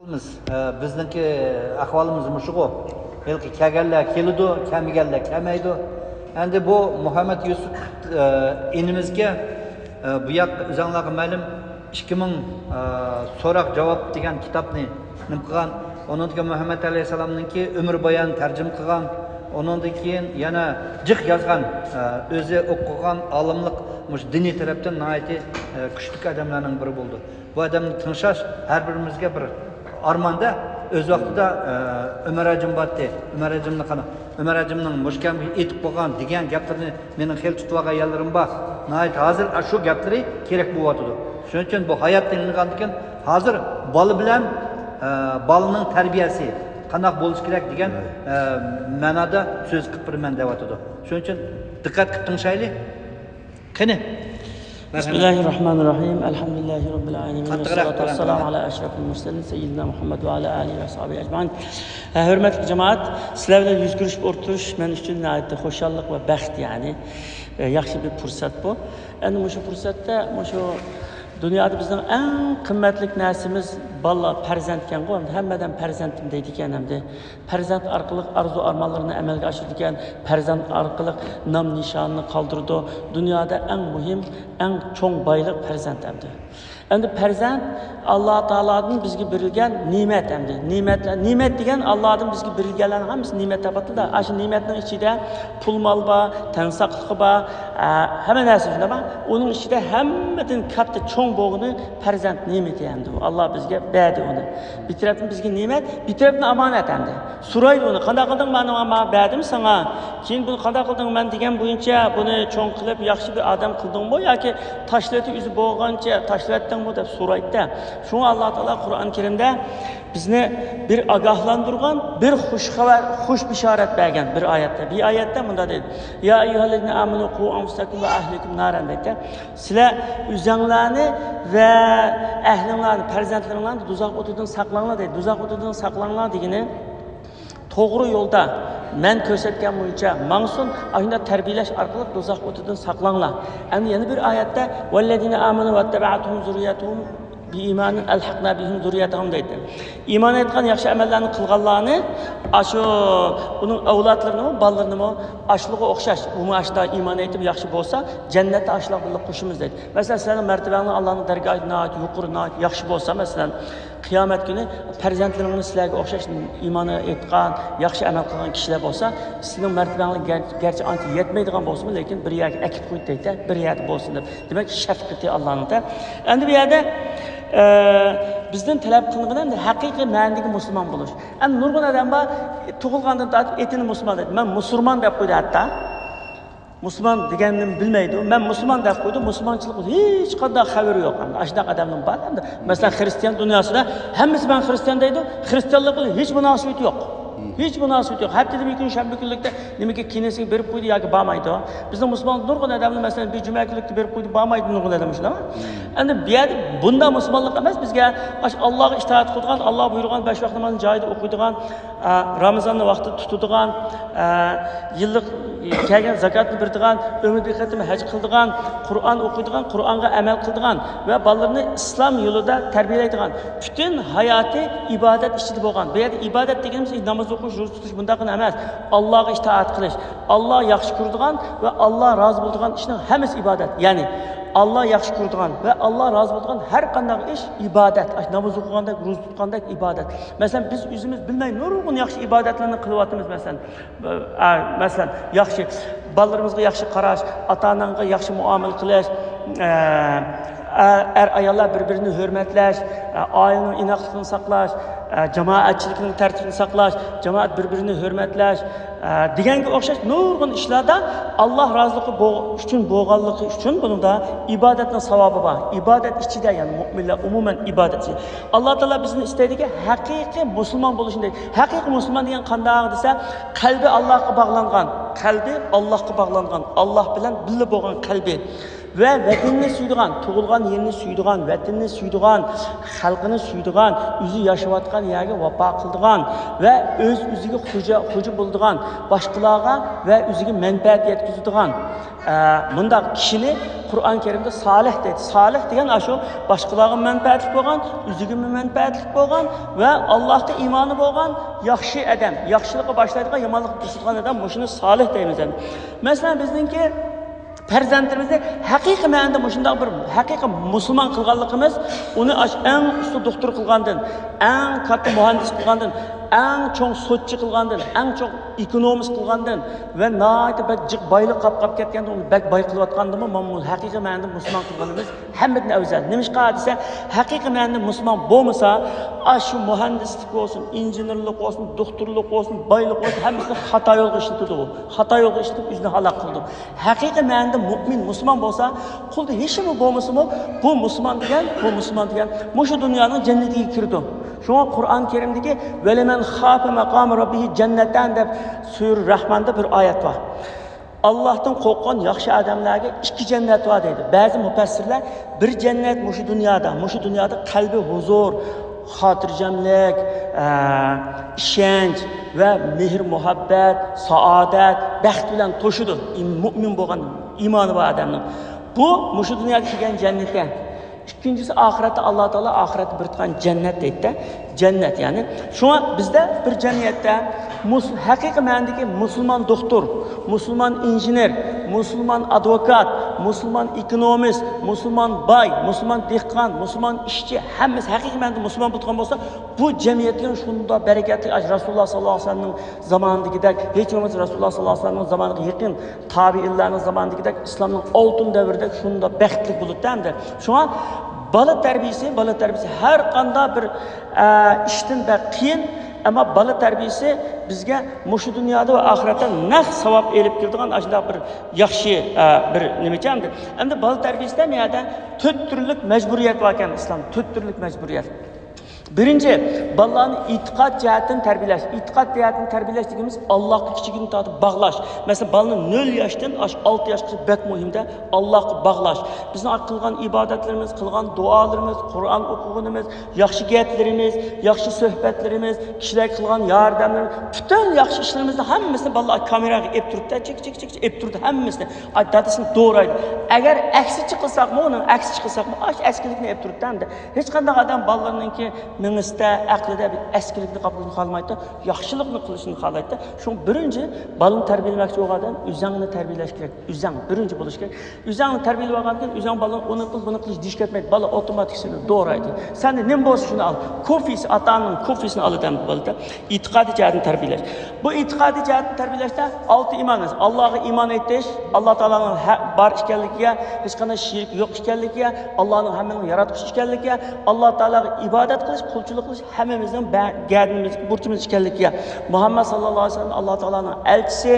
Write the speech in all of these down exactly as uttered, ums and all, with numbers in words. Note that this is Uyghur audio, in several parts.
بىز، ئە، بىزنىڭكى ئەھۋالىمىز مۇشۇغۇ. ھېلىقى كەلگەنلەر كېلىدۇ، كەلمىگەنلەر كەلمەيدۇ. ئەمدى بۇ مۇھەممەد يۈسۈپ، ئە، ئىنىمىزگە، ئە، بۇ ياق ئۆزەڭلارغا مەلۇم، ئىككى مىڭ، ئە، سوراق جاۋاب دېگەن كىتابنى نېمە قىلغان. ئۇنىڭدىن كېيىن مۇھەممەد ئەلەيھىسسالامنىڭكى ئۆمۈر بايان تەرجىمە قىلغان. ئۇنىڭدىن كېيىن يەنە جىق يازغان، ئە، ئۆزى ئوقۇغان ئالىملىق مۇشۇ دىنىي تەرەپتىن ناھايىتى، ئە، كۈچلۈك ئادەملەرنىڭ بىرى بولدى. بۇ ئادەمنى تىڭشاش ھەر بىرىمىزگە بىر ئارماندا. ئۆز ۋاقتىدا، ئە، ئۆمەر ھاجىم بارتى. ئۆمەر ھاجىمنى قانا-، ئۆمەر ھاجىمنىڭ مۇشۇ ئېيتىپ قويغان، دېگەن گەپلىرىنى مېنىڭ خېلى تۇتۇۋالغان يەرلىرىم بار. ناھايىتى ھازىر ئاشۇ گەپلىرى كېرەك بولۇۋاتىدۇ. شۇنىڭ ئۈچۈن بۇ ھايات تىڭلىغاندىن كېيىن ھازىر بالا بىلەن، ئە، بالىنىڭ تەربىيەسى قانداق بولۇشى كېرەك دېگەن، ئە، مەنادا سۆز قىلىپ بېرىمەن دەۋاتىدۇ. شۇنىڭ ئۈچۈن دىققەت قىلىپ تىڭشايلى. قېنى. بسم الله الرحمن الرحيم. الحمد لله رب العالمين. قاتتىقراق والصلاة والسلام على أشرف المرسلين سيدنا محمد وعلى آله وصحبه أجمعين. ھە، ھۆرمەتلىك جامائەت، سىلەر بىلەن يۈز كۆرۈشۈپ ئولتۇرۇش مەن ئۈچۈن ناھايىتى خۇشاللىق ۋە بەخت، يەنى، ئە، ياخشى بىر پۇرسەت بۇ. ئەنە مۇشۇ پۇرسەتتە مۇشۇ دۇنيادا بىزنىڭ ئەڭ قىممەتلىك نەرسىمىز بالىلار، پەرزەنتكەنغۇ. ھەممە ئادەم پەرزەنتىم دەيدىكەن ئەمدى. پەرزەنت ئارقىلىق ئارزۇ ئارمانلىرىنى ئەمەلگە ئاشۇرىدىكەن، پەرزەنت ئارقىلىق نام نىشانىنى قالدۇرىدۇ. دۇنيادا ئەڭ مۇھىم، ئەڭ چوڭ بايلىق پەرزەنت ئەمدى. ئەمدى پەرزەنت ئاللا تائالادىن بىزگە بېرىلگەن نېمەت ئەمدى. نېمەتلەر، نېمەت دېگەن ئاللادىن بىزگە بېرىلگەنلەرنىڭ ھەممىسى نېمەت دەپتۇ-دە. ئاشۇ نېمەتنىڭ ئىچىدە پۇل مال بار، تەن ساقلىقى بار، ئە، ھەممە نەرسە شۇنداق بار. ئۇنىڭ ئىچىدە ھەممىدىن كاتتا چوڭ بولغىنى پەرزەنت نېمىتى ئەمدى. ئۇ ئاللا بىزگە بەردى ئۇنى. بىر تەرەپتىن بىزگە نېمەت، بىر تەرەپتىن ئامانەت ئەمدى. سورايدۇ ئۇنى، قانداق قىلدىڭ، مانا ماڭا بەردىم ساڭا. كېيىن بۇنى قانداق قىلدىڭ، مەن دېگەن بويىچە بۇنى چوڭ قىلىپ ياخشى بىر ئادەم قىلدىڭمۇ ياكى تاشلىۋېتىپ ئۆزى بولغانچە تاشلىۋەتتىڭمۇ دەپ سورايدۇ-دە. شۇڭا ئاللا تائالا قۇرئان كەرىمدە بىزنى بىر ئاگاھلاندۇرغان، بىر خۇش خەۋەر، خۇش بېشارەت بەرگەن بىر ئايەتتە. بىر ئايەتتە مۇنداق دەيدۇ، يا ئەييۇھەللەزىنە ئامەنۇ قۇ ئەنفۇسەكۇم ۋە ئەھلىكۇم نارەن دەيدۇ. سىلەر ئۆزەڭلارنى ۋە ئەھلىڭلارنى، پەرزەنتلىرىڭلارنى دوزاخ ئوتىدىن ساقلاڭلار دەيدۇ. دوزاخ ئوتىدىن ساقلاڭلار دېگىنى، توغرا يولدا مەن كۆرسەتكەن بويىچە ماڭسۇن، ئاشۇنداق تەربىيەلەش ئارقىلىق دوزاخ ئوتىدىن ساقلاڭلار. ئەمدى يەنە بىر ئايەتتە، ۋەللەزىنە ئامەنۇ ۋەتتەبەتھۇم زۇررىيەتۇھۇم بىئىمانىن ئەلھەقنا بىھىم زۇررىيەتەھۇم دەيدۇ. ئىمان ئېيتقان ياخشى ئەمەللەرنى قىلغانلارنى، ئاشۇ ئۇنىڭ ئەۋلادلىرىنىمۇ، بالىلىرىنىمۇ ئاشۇلىغا ئوخشاش، ئۇمۇ ئاشۇنداق ئىمان ئېيتىپ ياخشى بولسا، جەننەتتە ئاشۇلار بىلەن قوشىمىز دەيدۇ. مەسىلەن، سىلەرنىڭ مەرتىۋەڭلار ئاللانىڭ دەرگاھىدا ناھايىتى يۇقىرى، ناھايىتى ياخشى بولسا، مەسىلەن، قىيامەت كۈنى پەرزەنتلىرىڭنى سىلەرگە ئوخشاش ئىمان ئېيتقان، ياخشى ئەمەل قىلغان كىشىلەر بولسا، سىزنىڭ مەرتىۋەڭلار گەر-، گەرچە ئانچە يەتمەيدىغان بولسىمۇ، لېكىن بىر يەرگە ئەكىپ قويدى دەيدۇ، بىر يەردە بولسۇن دەپ. دېمەك، شەپقىتى ئاللانىڭدا. ئەمدى بۇ يەردە، ئە، بىزدىن تەلەپ قىلىنغىنى ئەمدى ھەقىقىي مەنىدىكى مۇسۇلمان بولۇش. ئەمدى نۇرغۇن ئادەم بار، تۇغۇلغاندىن تارتىپ ئېتىنى مۇسۇلمان دەيدۇ. مەن مۇسۇلمان دەپ قويدى ھەتتا. مۇسۇلمان دېگەننى بىلمەيدۇ. مەن مۇسۇلمان دەپ قويدۇ. مۇسۇلمانچىلىق ھېچقانداق خەۋىرى يوق. ئەمدى ئاشۇنداق ئادەمنىڭ بار ئەمدى. مەسىلەن، خىرىستىيان دۇنياسىدا ھەممىسى مەن خىرىستىيان دەيدۇ. خىرىستىيانلىق بىلەن ھېچ مۇناسىۋىتى يوق. ھېچ مۇناسىۋىتى يوق. ھەپتىدە بىر كۈن شەنبە كۈنلۈكتە نېمىگە كىنىسىگە بېرىپ قويدى ياكى بارمايدۇ. بىزنىڭ مۇسۇلمان نۇرغۇن ئادەملەر، مەسىلەن، بىر جۈمە كۈنلۈكتە بېرىپ قويدى، بارمايدۇ نۇرغۇن ئادەم شۇنداقمۇ؟ ئەمدى بۇ يەردە بۇنداق مۇسۇلمانلىق ئەمەس بىزگە. ئاشۇ ئاللاغا ئىتائەت قىلىدىغان، ئاللا بۇيرۇغان بەش ۋاق نامازنى جايىدا ئوقۇيدىغان، ئا، رامىزاننى ۋاقتىدا تۇتىدىغان، ئا، يىللىق كەلگەن زاكاتنى بېرىدىغان، ئۆمرىدە بىر قېتىم ھەج قىلىدىغان، قۇرئان ئوقۇيدىغان، قۇرئانغا ئەمەل قىلىدىغان ۋە بالىلىرىنى ئىسلام يولىدا تەربىيەلەيدىغان، پۈتۈن ھاياتى ئىبادەت ئىچىدە بولغان. بۇ يەردە ئىبادەت دېگىنىمىز ناماز ئوقۇش، روزا تۇتۇش بۇنداققىنا ئەمەس. ئاللاغا ئىتائەت قىلىش، ئاللا ياخشى كۆرىدىغان ۋە ئاللا رازى بولىدىغان ئىشنىڭ ھەممىسى ئىبادەت. يەنى ئاللا ياخشى كۆرىدىغان ۋە ئاللا رازى بولىدىغان ھەر قانداق ئىش ئىبادەت. ئاشۇ ناماز ئوقۇغاندەك، روزا تۇتقاندەك ئىبادەت. مەسىلەن، بىز ئۆزىمىز بىلمەي نۇرغۇن ياخشى ئىبادەتلەرنى قىلىۋاتىمىز. مەسىلەن، ئا، مەسىلەن، ياخشى، بالىلىرىمىزغا ياخشى قاراش، ئاتا-ئاناڭغا ياخشى مۇئامىلە قىلىش، ئە، ئە، ئەر-ئاياللار بىر-بىرىنى ھۆرمەتلەش، ئە، ئائىلىنىڭ ئىناقلىقىنى ساقلاش، ئە، جامائەتچىلىكنىڭ تەرتىپىنى ساقلاش، جامائەت بىر-بىرىنى ھۆرمەتلەش، ئە، دېگەنگە ئوخشاش نۇرغۇن ئىشلاردا ئاللا رازىلىقى بو-، ئۈچۈن بولغانلىقى ئۈچۈن بۇنىڭدا ئىبادەتنىڭ ساۋابى بار. ئىبادەت ئىچىدە، يەنى مۇئمىنلەر ئومۇمەن ئىبادەت ئىچىدە. ئاللا تائالا بىزدىن ئىستەيدىكى ھەقىقىي مۇسۇلمان بولۇشنى دەيدۇ. ھەقىقىي مۇسۇلمان دېگەن قانداق دېسە، قەلبى ئاللاغا باغلانغان، قەلبى ئاللاغا باغلانغان، ئاللا بىلەن بىللە بولغان قەلبى ۋە ۋەتىنىنى سۆيىدىغان، تۇغۇلغان يېرىنى سۆيىدىغان، ۋەتىنىنى سۆيىدىغان، خەلقىنى سۆيىدىغان، ئۆزى ياشاۋاتقان يەرگە ۋاپا قىلىدىغان ۋە ئۆز-ئۆزىگە خوجا، خوجا بولىدىغان، باشقىلارغا ۋە ئۆزىگە مەنپەئەت يەتكۈزىدىغان، ئە، مۇنداق كىشىنى قۇرئان كەرىمدە سالىھ دەيدۇ. سالىھ دېگەن ئاشۇ باشقىلارغا مەنپەئەتلىك بولغان، ئۆزىگىمۇ مەنپەئەتلىك بولغان ۋە ئاللاھقا ئىمانى بولغان ياخشى ئادەم، ياخشىلىققا باشلايدىغان، يامانلىققا توسىدىغان ئادەم، مۇشۇنى سالىھ دەيمىز ئەمدى. مەسىلەن، بىزنىڭكى پەرزەنتلىرىمىزنى ھەقىقىي مەنىدە مۇشۇنداق بىر ھەقىقىي مۇسۇلمان قىلغانلىقىمىز، ئۇنى ئاشۇ ئەڭ ئۇستا دوختۇر قىلغاندىن، ئەڭ كاتتا مۇھەندىس قىلغاندىن، ئەڭ چوڭ سوتچى قىلغاندىن، ئەڭ چوڭ ئېكونومىست قىلغاندىن ۋە ناھايىتى بەك جىق بايلىق قاپقاپ كەتكەندىن، ئۇنى بەك باي قىلىۋاتقاندىنمۇ مانا ھەقىقىي مەنىدە مۇسۇلمان قىلغىنىمىز ھەممىدىن ئەۋزەل. نېمىشقا دېسە، ھەقىقىي مەنىدە مۇسۇلمان بولمىسا، ئاشۇ مۇھەندىسلىق بولسۇن، ئىنژېنېرلىق بولسۇن، دوختۇرلۇق بولسۇن، بايلىق بولسۇن، ھەممىسىنى خاتا يولغا ئىشلىتىدۇ ئۇ. خاتا يولغا ئىشلىتىپ ئۆزىنى ھالاك قىلىدۇ. ھەقىقىي مەنىدە مۇئمىن، مۇسۇلمان بولسا، قۇلدا ھېچنېمە بولمىسىمۇ، بۇ مۇسۇلمان دېگەن، بۇ مۇسۇلمان دېگەن مۇشۇ دۇنيانىڭ جەننىتىگە كىرىدۇ. شۇڭا قۇرئان كەرىمدىكى «ۋەلىمەن خافە مەقامە رەببىھى جەننەتان» دەپ سۈرە رەھماندا بىر ئايەت بار. ئاللاھتىن قورققان ياخشى ئادەملەرگە ئىككى جەننەت بار دەيدۇ. بەزى مۇپەسسىرلەر بىر جەننەت مۇشۇ دۇنيادا، مۇشۇ دۇنيادا قەلبى ھۇزۇر، خاتىرجەملىك، ئە، ئىشەنچ ۋە مېھىر مۇھەببەت، سائادەت، بەخت بىلەن توشىدۇ. ئىم-، مۇئمىن بولغان، ئىمانى بار ئادەمنىڭ. بۇ مۇشۇ دۇنيادا كىرگەن جەننىتى. ئىككىنچىسى ئاخىرەتتە، ئاللا تائالا ئاخىرەتتە بېرىدىغان جەننەت دەيدىدە. جەننەت، يەنى. شۇڭا بىزدە بىر جەمئىيەتتە مۇس-، ھەقىقىي مەنىدىكى مۇسۇلمان دوختۇر، مۇسۇلمان ئىنژېنېر، مۇسۇلمان ئادۋوكات، مۇسۇلمان ئېكونومىست، مۇسۇلمان باي، مۇسۇلمان دېھقان، مۇسۇلمان ئىشچى، ھەممىسى ھەقىقىي مەنىدە مۇسۇلمان بولىدىغان بولسا، بۇ جەمئىيەتكە شۇنداق بەرىكەتلىك، ئاشۇ رەسۇلۇللا ساللاللاھۇ ئەلەيھى ۋەسەللەمنىڭ زامانىدىكىدەك، ھېچ بولمىسا رەسۇلۇللا ساللاللاھۇ ئەلەيھى ۋەسەللەمنىڭ زامانىغا يېقىن تابىئىنلارنىڭ زامانىدىكىدەك ئىسلامنىڭ ئالتۇن دەۋرىدەك شۇنداق بەختلىك بولىدۇ ئەمدى. شۇڭا بالا تەربىيىسى، بالا تەربىيىسى ھەر قانداق بىر، ئە، ئىشتىن بەك قىيىن، ئەمما بالا تەربىيىسى بىزگە مۇشۇ دۇنيادا ۋە ئاخىرەتتە نەق ساۋاب ئېلىپ كېلىدىغان ئاشۇنداق بىر ياخشى، ئە، بىر نېمىچە ئەمدى. ئەمدى بالا تەربىيىسىدە مۇ يەردە تۆت تۈرلۈك مەجبۇرىيەت باركەن ئىسلامدا، تۆت تۈرلۈك مەجبۇرىيەت. بىرىنچى، بالىلارنى ئېتىقاد جەھەتتىن تەربىيەلەش. ئېتىقاد جەھەتتىن تەربىيەلەش دېگىنىمىز ئاللاھقا كىچىكىدىن تارتىپ باغلاش. مەسىلەن، بالىنى نۆل ياشتىن ئاشۇ ئالتە ياشقىچە بەك مۇھىمدە ئاللاھقا باغلاش. بىزنىڭ قىلغان ئىبادەتلىرىمىز، قىلغان دۇئالىرىمىز، قۇرئان ئوقۇغىنىمىز، ياخشى گەپلىرىمىز، ياخشى سۆھبەتلىرىمىز، كىشىلەرگە قىلغان ياردەملىرىمىز، پۈتۈن ياخشى ئىشلىرىمىزنى ھەممىسىنى بالىلار كامېراغا ئېلىپ تۇرۇپتۇ، چىك، چىك، چىك، چىك ئېلىپ تۇرىدۇ ھەممىسىنى. ئاي، دادىسىنى دورايدۇ. ئەگەر ئەكسىچە قىلساقمۇ، ئۇنىڭ ئەكسىچە قىلساقمۇ، ئاشۇ ئەسكىلىكنى ئېلىپ تۇرۇپتۇ ئەمدى. ھېچقانداق ئادەم بالىلىرىنىڭكى مېڭىسىدە، ئەقلىدە بىر ئەسكىلىكنى قىلىشنى خالىمايدۇ، ياخشىلىقنى قىلىشنى خالايدۇ. شۇڭا بىرىنچى بالىنى تەربىيەلىمەكچى بولغان ئادەم ئۆزۈڭنى تەربىيەلەش كېرەك. ئۆزۈڭ بىرىنچى بولۇش كېرەك. ئۆزۈڭنى تەربىيەلىۋالغاندىن كېيىن ئۆزۈڭ بالىنى ئۇنى قىل، بۇنى قىلىش دېيىش كەتمەيدۇ. بالا ئاپتوماتىك سېنى دورايدۇ. سەندە نېمە بولسا شۇنى ئال. كوفىسى، ئاتا ئانىنىڭ كوفىسىنى ئالىدۇ ئەمدى بالىدا. ئېتىقادىي جەھەتتىن تەربىيەلەش. بۇ ئېتىقادىي جەھەتتىن تەربىيەلەشتە ئالتە ئىمان. ئاللاغا ئىمان ئېيتىش، ئاللا تائالانىڭ ھە-، بار ئىكەنلىكىگە، ھېچقانداق شېرىكى يوق ئىكەنلىكىگە، ئاللانىڭ ھەممىنىڭ ياراتقۇچىسى ئىكەنلىكىگە، ئاللا تائالاغا ئىبادەت قىلىش، قۇلچىلىق قىلىش ھەممىمىزنىڭ بە-، گەدىنىمىزدىكى بۇرچىمىز ئىكەنلىكىگە، مۇھەممەد ساللاللاھۇ ئەلەيھى ۋەسەللەم ئاللا تائالانىڭ ئەلچىسى،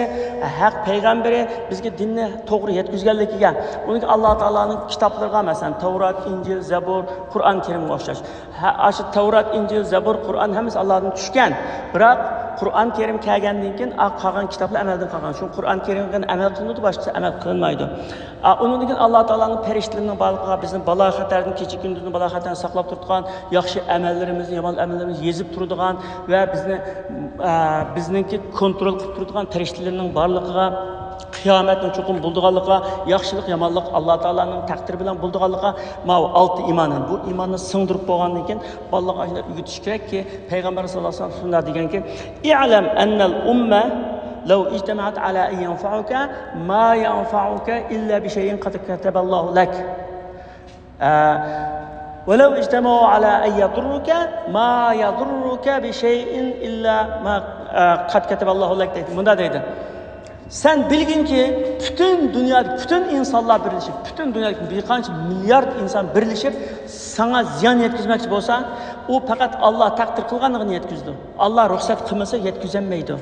ھەق پەيغەمبىرى، بىزگە دىننى توغرا يەتكۈزگەنلىكىگە، ئۇنىڭ ئاللا تائالانىڭ كىتابلىرىغا، مەسىلەن، تەۋرات، ئىنجىل، زەبۇر، قۇرئان كەرىمگە ئوخشاش. ھە، ئاشۇ تەۋرات، ئىنجىل، زەبۇر، قۇرئان ھەممىسى ئاللادىن چۈشكەن. بىراق قۇرئان كەرىم كەلگەندىن كېيىن، ئا، قالغان كىتابلار ئەمەلدىن قالغان. شۇڭا قۇرئان كەرىمگە ئەمەل قىلىنىدۇ، باشقىسى ئەمەل قىلىنمايدۇ. ئا، ئۇنىڭدىن كېيىن ئاللا تائالانىڭ پەرىشتىلىرىنىڭ بارلىقىغا، بىزنى بالا خەتەردىن، كېچە كۈندۈزنى بالا خەتەردىن ساقلاپ تۇرىدىغان، ياخشى ئەمەللىرىمىزنى، يامان ئەمەللىرىمىزنى يېزىپ تۇرىدىغان ۋە بىزنى، ئا، بىزنىڭكى كونترول قىلىپ تۇرىدىغان پەرىشتىلىرىنىڭ بارلىقىغا، قىيامەتنىڭ چوقۇم بولىدىغانلىقىغا، ياخشىلىق، يامانلىق ئاللا تائالانىڭ تەقدىرى بىلەن بولىدىغانلىقىغا، ماۋۇ ئالتە ئىمان. بۇ ئىماننى سىڭدۈرۈپ بولغاندىن كېيىن، بالىلارغا ئاشۇنداق ئۆگىتىش كېرەككى، پەيغەمبەر ساللاللاھۇ ئەلەيھى ۋەسەللەم شۇنداق دېگەنكى، «اعلم أن الأمة لو اجتمعت على أن ينفعوك ما ينفعوك إلا بشيء قد كتبه الله لك. ولو اجتمعوا على أن يضروك ما يضروك بشيء إلا ما قد كتبه الله لك» دەيدۇ. مۇنداق دەيدۇ. سەن بىلگىنكى، پۈتۈن دۇنيادا، پۈتۈن ئىنسانلار بىرلىشىپ، پۈتۈن دۇنيادىكى بىر قانچە مىليارد ئىنسان بىرلىشىپ، ساڭا زىيان يەتكۈزمەكچى بولسا، ئۇ پەقەت ئاللا تەقدىر قىلغانلىقىنى يەتكۈزىدۇ. ئاللا رۇخسەت قىلمىسا، يەتكۈزەلمەيدۇ.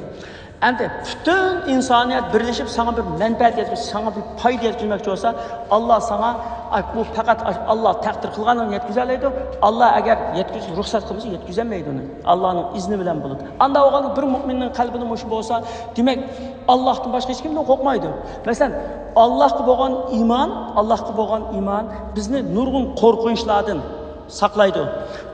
ئەمدى پۈتۈن ئىنسانىيەت بىرلىشىپ، ساڭا بىر مەنپەئەت يەتكۈزۈپ، ساڭا بىر پايدا يەتكۈزمەكچى بولسا، ئاللا ساڭا، ئاي، بۇ پەقەت ئاللا تەقدىر قىلغانلىقىنى يەتكۈزەلەيدۇ. ئاللا ئەگەر يەتكۈز-، رۇخسەت قىلمىسا، يەتكۈزەلمەيدۇ ئۇنى. ئاللانىڭ ئىزنى بىلەن بولىدۇ. ئاندا بولغاندا بىر مۇئمىننىڭ قەلبىدە مۇشۇ بولسا، دېمەك، ئاللاھتىن باشقا ھېچ كىمدىن قورقمايدۇ. مەسىلەن، ئاللاھقا بولغان ئىمان، ئاللاھقا بولغان ئىمان بىزنى نۇرغۇن قورقۇنچلاردىن ساقلايدۇ.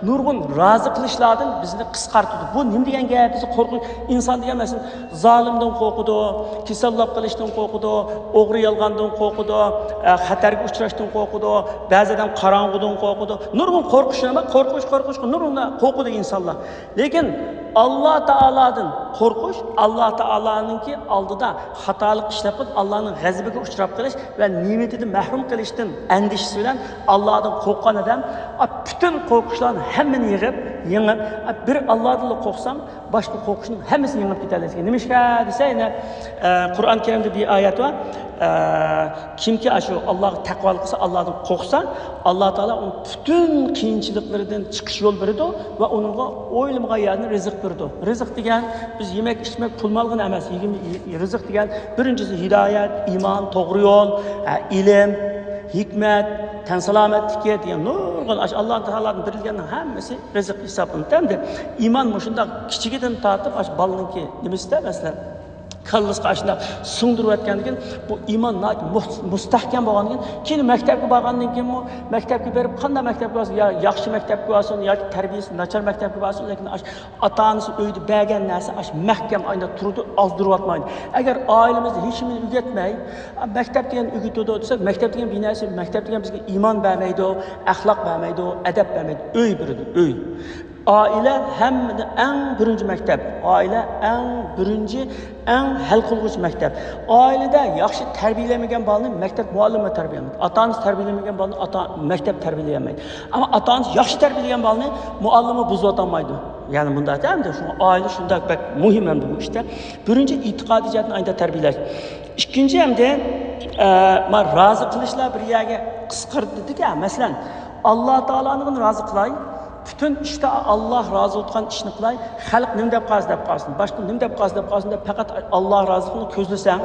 نۇرغۇن رازى قىلىشلاردىن بىزنى قىسقارتىدۇ. بۇ نېمە دېگەن گەپ؟ بىز قورقۇش، ئىنسان دېگەن مەسىلەن، زالىمدىن قورقىدۇ، كېسەللىك قىلىشتىن قورقىدۇ، ئوغرى يالغاندىن قورقىدۇ، ئە، خەتەرگە ئۇچراشتىن قورقىدۇ، بەزى ئادەم قاراڭغۇدىن قورقىدۇ. نۇرغۇن قورقۇش، نېمە؟ قورقۇش، قورقۇش، نۇرغۇن قورقىدۇ ئىنسانلار. لېكىن ئاللا تائالادىن قورقۇش، ئاللا تائالانىڭكى ئالدىدا خاتالىق ئىشلەپ قىلىپ، ئاللانىڭ غەزىپىگە ئۇچراپ قېلىش ۋە نېمىتىدىن مەھرۇم قېلىشتىن ئەندىشىسى بىلەن ئاللادىن قورققان ئادەم، ئا، پۈتۈن قورقۇشلارنى ھەممىنى يىغىپ، يېڭىپ، ئا، بىر ئاللادىنلا قورقساڭ، باشقا قورقۇشنىڭ ھەممىسىنى يېڭىپ كېتەلەيسەن. نېمىشقا دېسە، يەنە، ئە، قۇرئان كەرىمدە بىر ئايەت بار. ئە، كىمكى ئاشۇ ئاللاغا تەقۋالىق قىلسا، ئاللادىن قورقسا، ئاللا تائالا ئۇنىڭ پۈتۈن قىيىنچىلىقلىرىدىن چىقىش يول بېرىدۇ ۋە ئۇنىڭغا ئويلىمىغان يەردىن رىزىق بېرىدۇ. رىزىق دېگەن بىز يېمەك، ئىچمەك، پۇل مالغىنا ئەمەس. يېگىم-، رىزىق دېگەن بىرىنچىسى ھىدايەت، ئىمان، توغرا يول، ئە، ئىلىم، ھېكمەت، تەن سالامەتلىكى دېگەن نۇرغۇن ئاش-، ئاللا تائالادىن بېرىلگەننىڭ ھەممىسى رىزىق ھېسابلىنىدۇ. ئەمدى ئىمان مۇشۇنداق كىچىكىدىن تارتىپ ئاشۇ بالىنىڭكى نېمىسىدە، مەسىلەن، كاللىسىغا ئاشۇنداق سىڭدۈرۈۋەتكەندىن كېيىن بۇ ئىمان ناھايىتى مۇس-، مۇستەھكەم بولغاندىن كېيىن، كېيىن مەكتەپكە بارغاندىن كېيىنمۇ، مەكتەپكە بېرىپ قانداق مەكتەپكە بارسۇن، يا ياخشى مەكتەپكە بارسۇن ياكى تەربىيەسى ناچار مەكتەپكە بارسۇن، لېكىن ئاشۇ ئاتا ئانىسى ئۆيدە بەرگەن نەرسە ئاشۇ مەھكەم ئايدا تۇرىدۇ، ئازدۇرۇۋاتمايدۇ. ئەگەر ئائىلىمىزدە ھېچنېمىنى ئۆگەتمەي، مەكتەپ دېگەن ئۆگىتىدۇ دېسەك، مەكتەپ دېگەن بىر نەرسە، مەكتەپ دېگەن بىزگە ئىمان بەرمەيدۇ، ئەخلاق بەرمەيدۇ، ئەدەپ بەرمەيدۇ، ئۆي بېرىدۇ، ئۆي. ئائىلە ھەممىدىن ئەڭ بىرىنچى مەكتەپ. ئائىلە ئەڭ بىرىنچى، ئەڭ ھەل قىلغۇچ مەكتەپ. ئائىلىدە ياخشى تەربىيەلەنمىگەن بالىنى مەكتەپ مۇئەللىمى تەربىيەلەيدۇ. ئاتا ئانىسى تەربىيەلىمىگەن بالىنى ئاتا، مەكتەپ تەربىيەلىيەلمەيدۇ. ئەمما ئاتا ئانىسى ياخشى تەربىيەلىگەن بالىنى مۇئەللىمى بۇزۇۋاتالمايدۇ. يەنى مۇنداق ئەمدى شۇڭا ئائىلە شۇنداق بەك مۇھىم ئەمدى بۇ ئىشتا. بىرىنچى، ئېتىقادىي جەھەتتىن ئايدا تەربىيەلەش. ئىككىنچى ئەمدى، ئە، ما رازى قىلىشلار بىر يەرگە قىسقىرىلدىكەن. مەسىلەن، ئاللا تائالانى رازى قىلاي، پۈتۈن ئىشتا ئاللا رازى بولىدىغان ئىشنى قىلاي، خەلق نېمە دەپ قالسا دەپ قالسۇن، باشقا نېمە دەپ قالسا دەپ قالسۇن دەپ پەقەت ئاللا رازىلىقىنى كۆزلىسەڭ،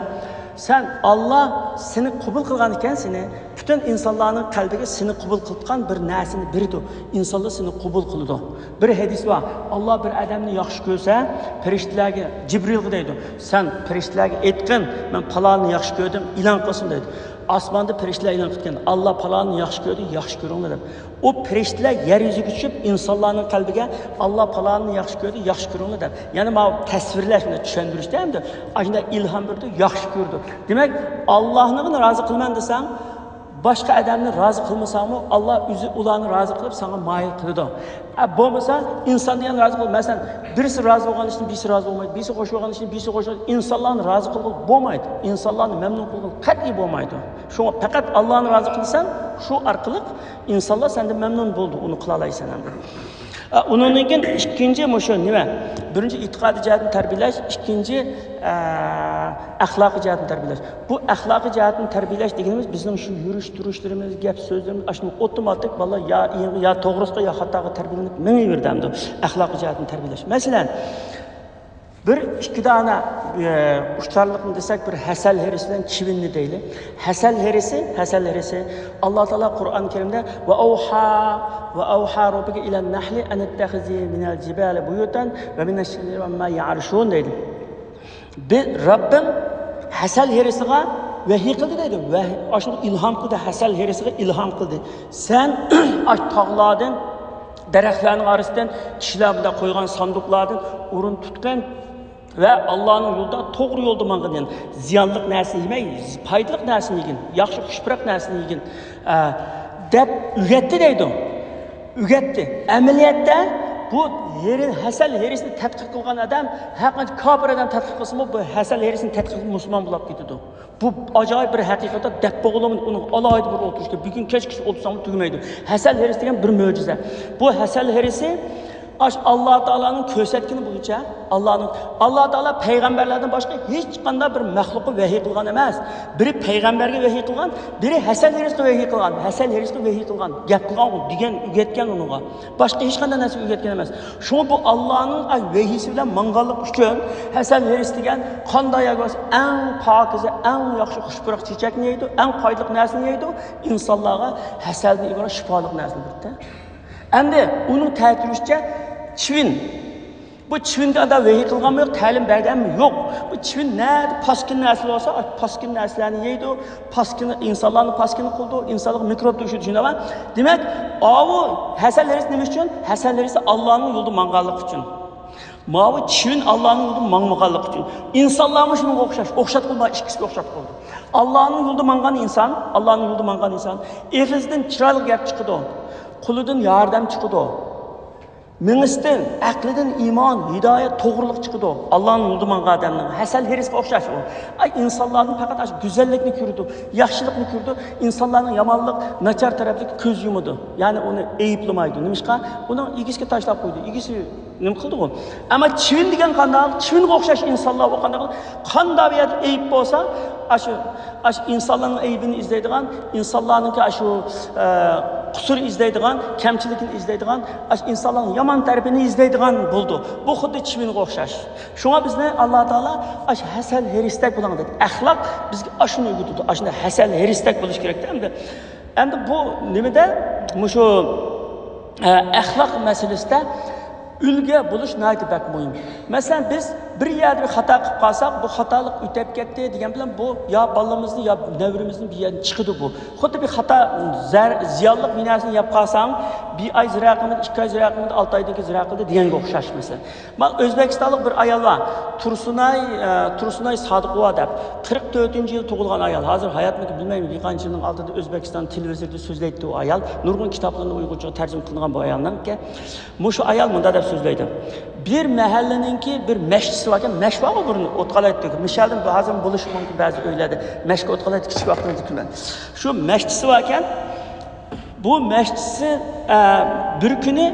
سەن، ئاللا سېنى قوبۇل قىلغان ئىكەن، سېنى پۈتۈن ئىنسانلارنىڭ قەلبىگە سېنى قوبۇل قىلىدىغان بىر نەرسىنى بېرىدۇ. ئىنسانلار سېنى قوبۇل قىلىدۇ. بىر ھەدىس بار، ئاللا بىر ئادەمنى ياخشى كۆرسە، پەرىشتىلەرگە، جىبرىلغا دەيدۇ، سەن پەرىشتىلەرگە ئېيتقىن، مەن پالانىنى ياخشى كۆردۈم، ئېلان قىلسۇن دەيدۇ. ئاسماندا پەرىشتىلەر ئېلان قىلىدىكەن، ئاللا پالانىنى ياخشى كۆردى، ياخشى كۆرۈڭلار دەپ. ئۇ پەرىشتىلەر يەر يۈزىگە چۈشۈپ، ئىنسانلارنىڭ قەلبىگە، ئاللا پالانىنى ياخشى كۆردى، ياخشى كۆرۈڭلار دەپ. يەنى ماۋۇ تەسۋىرلەش، مانا چۈشەندۈرۈشتە ئەمدى ئاشۇنداق ئىلھام بېرىدۇ، ياخشى كۆرىدۇ. دېمەك، ئاللانى رازى قىلىمەن دېسەڭ، باشقا ئادەمنى رازى قىلمىساڭمۇ، ئاللا ئۆزى ئۇلارنى رازى قىلىپ، ساڭا مايىل قىلىدۇ. ئە، بولمىسا، ئىنسان دېگەن رازى قىل-، مەسىلەن، بىرسى رازى بولغان ئىشتىن بىرسى رازى بولمايدۇ، بىرسى خوش بولغان ئىشتىن بىرسى خوش بولمايدۇ. ئىنسانلارنى رازى قىلغىلى بولمايدۇ. ئىنسانلارنى مەمنۇن قىلغىلى قەتئىي بولمايدۇ. شۇڭا پەقەت ئاللانى رازى قىلساڭ، شۇ ئارقىلىق ئىنسانلار سەندىن مەمنۇن بولىدۇ، ئۇنى قىلالايسەن ئەمدى. ئە، ئۇنىڭدىن كېيىن ئىككىنچى مۇشۇ نېمە؟ بىرىنچى ئېتىقادىي جەھەتتىن تەربىيەلەش، ئىككىنچى، ئە، ئەخلاقىي جەھەتتىن تەربىيەلەش. بۇ ئەخلاقىي جەھەتتىن تەربىيەلەش دېگىنىمىز بىزنىڭ شۇ يۈرۈش تۇرۇشلىرىمىز، گەپ سۆزلىرىمىز، ئاشۇ ئوتوماتىك بالىلار يا، يا توغرىسىغا، يا خاتاغا تەربىيەلىنىپ مېڭىۋېرىدۇ ئەمدى ئەخلاقىي جەھەتتىن تەربىيەلەش. مەسىلەن، بىر ئىككى دانە، ئە، ئۇچارلىقنى دېسەك، بىر ھەسەل ھېرىسى بىلەن چىۋىننى دەيلى. ھەسەل ھېرىسى، ھەسەل ھېرىسى. ئاللا تائالا قۇرئان كەرىمدە، «ۋە ئەۋھا، ۋە ئەۋھا رەببۇكە ئىلەن نەھلى ئەن ئىتتەخىزى مىنەل جىبالى بۇيۇتەن ۋە مىنەش شەجەرى ۋە مىمما يەئرۇشۇن» دەيدۇ. بىز، رەببىم ھەسەل ھېرىسىغا ۋەھىي قىلدى دەيدۇ. ۋەھىي، ئاشۇ ئىلھام قىلدى، ھەسەل ھېرىسىغا ئىلھام قىلدى. سەن ئاش تاغلاردىن، دەرەخلەرنىڭ ئارىسىدىن، كىشىلەر بۇنداق قويغان ساندۇقلاردىن ئورۇن تۇتقىن ۋە ئاللانىڭ يولىدا توغرا يولدا ماڭغىن، يەنى زىيانلىق نەرسىنى يېمەي، پايدىلىق نەرسىنى يېگىن، ياخشى خۇش پۇراق نەرسىنى يېگىن، ئە، دەپ ئۆگەتتى دەيدۇ. ئۆگەتتى. ئەمەلىيەتتە بۇ ھېرى-، ھەسەل ھېرىسىنى تەتقىق قىلغان ئادەم، ھەرقانچە كاپىر ئادەم تەتقىق قىلسىمۇ، بۇ ھەسەل ھېرىسىنى تەتقىق قىلىپ مۇسۇلمان بولاپ كېتىدۇ. بۇ ئاجايىپ بىر ھەقىقەتتە دەپ بولغىلىمىدى. ئۇنىڭ ئالاھىدە بىر ئولتۇرۇشتا بۈگۈن كەچكىچە ئولتۇرساڭمۇ تۈگىمەيدۇ. ھەسەل ھېرىسى دېگەن بىر مۆجىزە. بۇ ھەسەل ھېرىسى ئاش ئاللا تائالانىڭ كۆرسەتكىنى بويىچە، ئاللانىڭ، ئاللا تائالا پەيغەمبەرلەردىن باشقا ھېچقانداق بىر مەخلۇققا ۋەھىي قىلغان ئەمەس. بىرى پەيغەمبەرگە ۋەھىي قىلغان، بىرى ھەسەل ھېرىسقا ۋەھىي قىلغان. ھەسەل ھېرىسقا ۋەھىي قىلغان، گەپ قىلغان، دېگەن، ئۆگەتكەن ئۇنىڭغا. باشقا ھېچقانداق نەرسە ئۆگەتكەن ئەمەس. شۇڭا بۇ ئاللانىڭ ۋەھىيسى بىلەن ماڭغانلىقى ئۈچۈن ھەسەل ھېرىس دېگەن قانداق يەرگە بارسا ئەڭ پاكىزە، ئەڭ ياخشى خۇش پۇراق چېچەكنى يەيدۇ، ئەڭ پايدىلىق نەرسىنى يەيدۇ، ئىنسانلارغا ھەسەلدىن ئىبارەت شىپالىق نەرسىنى بېرىدۇ. ئەمدى ئۇنىڭ تەتۈرۈشىچە چىۋىن. بۇ چىۋىنگە ئاندا ۋەھىي قىلغانمۇ يوق، تەلىم بەرگەنمۇ يوق. بۇ چىۋىن نەدە پاسكىنا نەرسىلەر بولسا، پاسكىنا نەرسىلەرنى يەيدۇ، پاسكىنا ئىنسانلارنى پاسكىنا قىلىدۇ، ئىنسانلارغا مىكروب تېگىشىدۇ، شۇنداقمۇ؟ دېمەك، ئاۋۇ ھەسەل ھېرىس نېمە ئۈچۈن؟ ھەسەل ھېرىس ئاللانىڭ يولىدا ماڭغانلىقى ئۈچۈن. ماۋۇ چىۋىن ئاللانىڭ يولىدا ماڭمىغانلىقى ئۈچۈن. ئىنسانلارمۇ شۇنىڭغا ئوخشاش، ئوخشاتقىلى بار، ئىككىسىگە ئوخشاتقىلى. ئاللانىڭ يولىدا ماڭغان ئىنسان، ئاللانىڭ يولىدا ماڭغان ئىنسان ئېغىزىدىن چىرايلىق گەپ چىقىدۇ، قولىدىن ياردەم چىقىدۇ. مېڭىسىدىن، ئەقلىدىن ئىمان، ھىدايەت، توغرىلىق چىقىدۇ. ئاللانىڭ يولىدا ماڭغان ئادەمنىڭ ھەسەل ھېرىسقا ئوخشاش ئۇ. ئاي، ئىنسانلاردىن پەقەت ئاشۇ گۈزەللىكنى كۆرىدۇ، ياخشىلىقنى كۆرىدۇ. ئىنسانلارنىڭ يامانلىق، ناچار تەرەپلىككە كۆز يۇمىدۇ. يەنى ئۇنى ئەيىبلىمەيدۇ. نېمىشقا؟ ئۇنىڭ ئىگىسىگە تاشلاپ قويدى. ئىگىسى نېمە قىلدىغۇ؟ ئەمما چىۋىن دېگەن قانداق؟ چىۋىنگە ئوخشاش ئىنسانلار ئۇ قانداق؟ قانداق بىر يەردە ئەيىب بولسا، ئاشۇ، ئاشۇ ئىنسانلارنىڭ ئەيىبىنى ئىزدەيدىغان، ئىنسانلارنىڭكى ئاشۇ، ئە، قۇسۇر ئىزدەيدىغان، كەمچىلىكىنى ئىزدەيدىغان، ئاشۇ ئىنسانلارنىڭ يامان تەرىپىنى ئىزدەيدىغان بولىدۇ. بۇ خۇددى چىۋىنگە ئوخشاش. شۇڭا بىزنى ئاللا تائالا ئاشۇ ھەسەل ھېرىستەك بولۇڭ دېدى. ئەخلاق بىزگە ئاشۇنى ئۆگىتىدۇ. ئاشۇنداق ھەسەل ھېرىستەك بولۇش كېرەك ئەمدى. ئەمدى بۇ نېمىدە؟ مۇشۇ، ئە، ئەخلاق مەسىلىسىدە ئۈلگە بولۇش ناھايىتى بەك مۇھىم. مەسىلەن، بىز بىر يەردە بىر خاتا قىلىپ قالساق، بۇ خاتالىق ئۆتەپ كەتتى دېگەن بىلەن بۇ يا بالىمىزنى، يا نەۋرىمىزنى بىر يەردىن چىقىدۇ بۇ. خۇددى بىر خاتا، زەر-، زىيانلىق بىر نەرسىنى يەپ قالساڭ، بىر ئاي زىرا قىلمىدى، ئىككى ئاي زىرا قىلمىدى، ئالتە ئايدىن كېيىن زىرا قىلدى دېگەنگە ئوخشاش مەسىلەن. مانا ئۆزبېكىستانلىق بىر ئايال بار. تۇرسۇنئاي، ئە، تۇرسۇنئاي سادىقوۋا دەپ. قىرىق تۆتىنچى يىل تۇغۇلغان ئايال. ھازىر ھاياتمىكىن بىلمەيمەن. بىر قانچە يىلنىڭ ئالدىدا ئۆزبېكىستان تېلېۋىزورىدا سۆزلەيتتى ئۇ ئايال. نۇرغۇن كىتابلارنى ئۇيغۇرچىغا تەرجىمە قىلىنغان بۇ ئايالنىڭكى. مۇشۇ ئايال مۇنداق دەپ سۆزلەيدۇ. بىر مەھەللىنىڭكى بىر مەشچىسى باركەن. مەش بارغۇ بۇرۇن ئوت قالايتتۇق. مىشەلدىن ھازىر بولۇشى مۇمكىن بەزى ئۆيلەردە. مەشكە ئوت قالايتتۇق كىچىك ۋاقتىمىزدا كۈلمەن. شۇ مەشچىسى باركەن. بۇ مەشچىسى، ئە، بىر كۈنى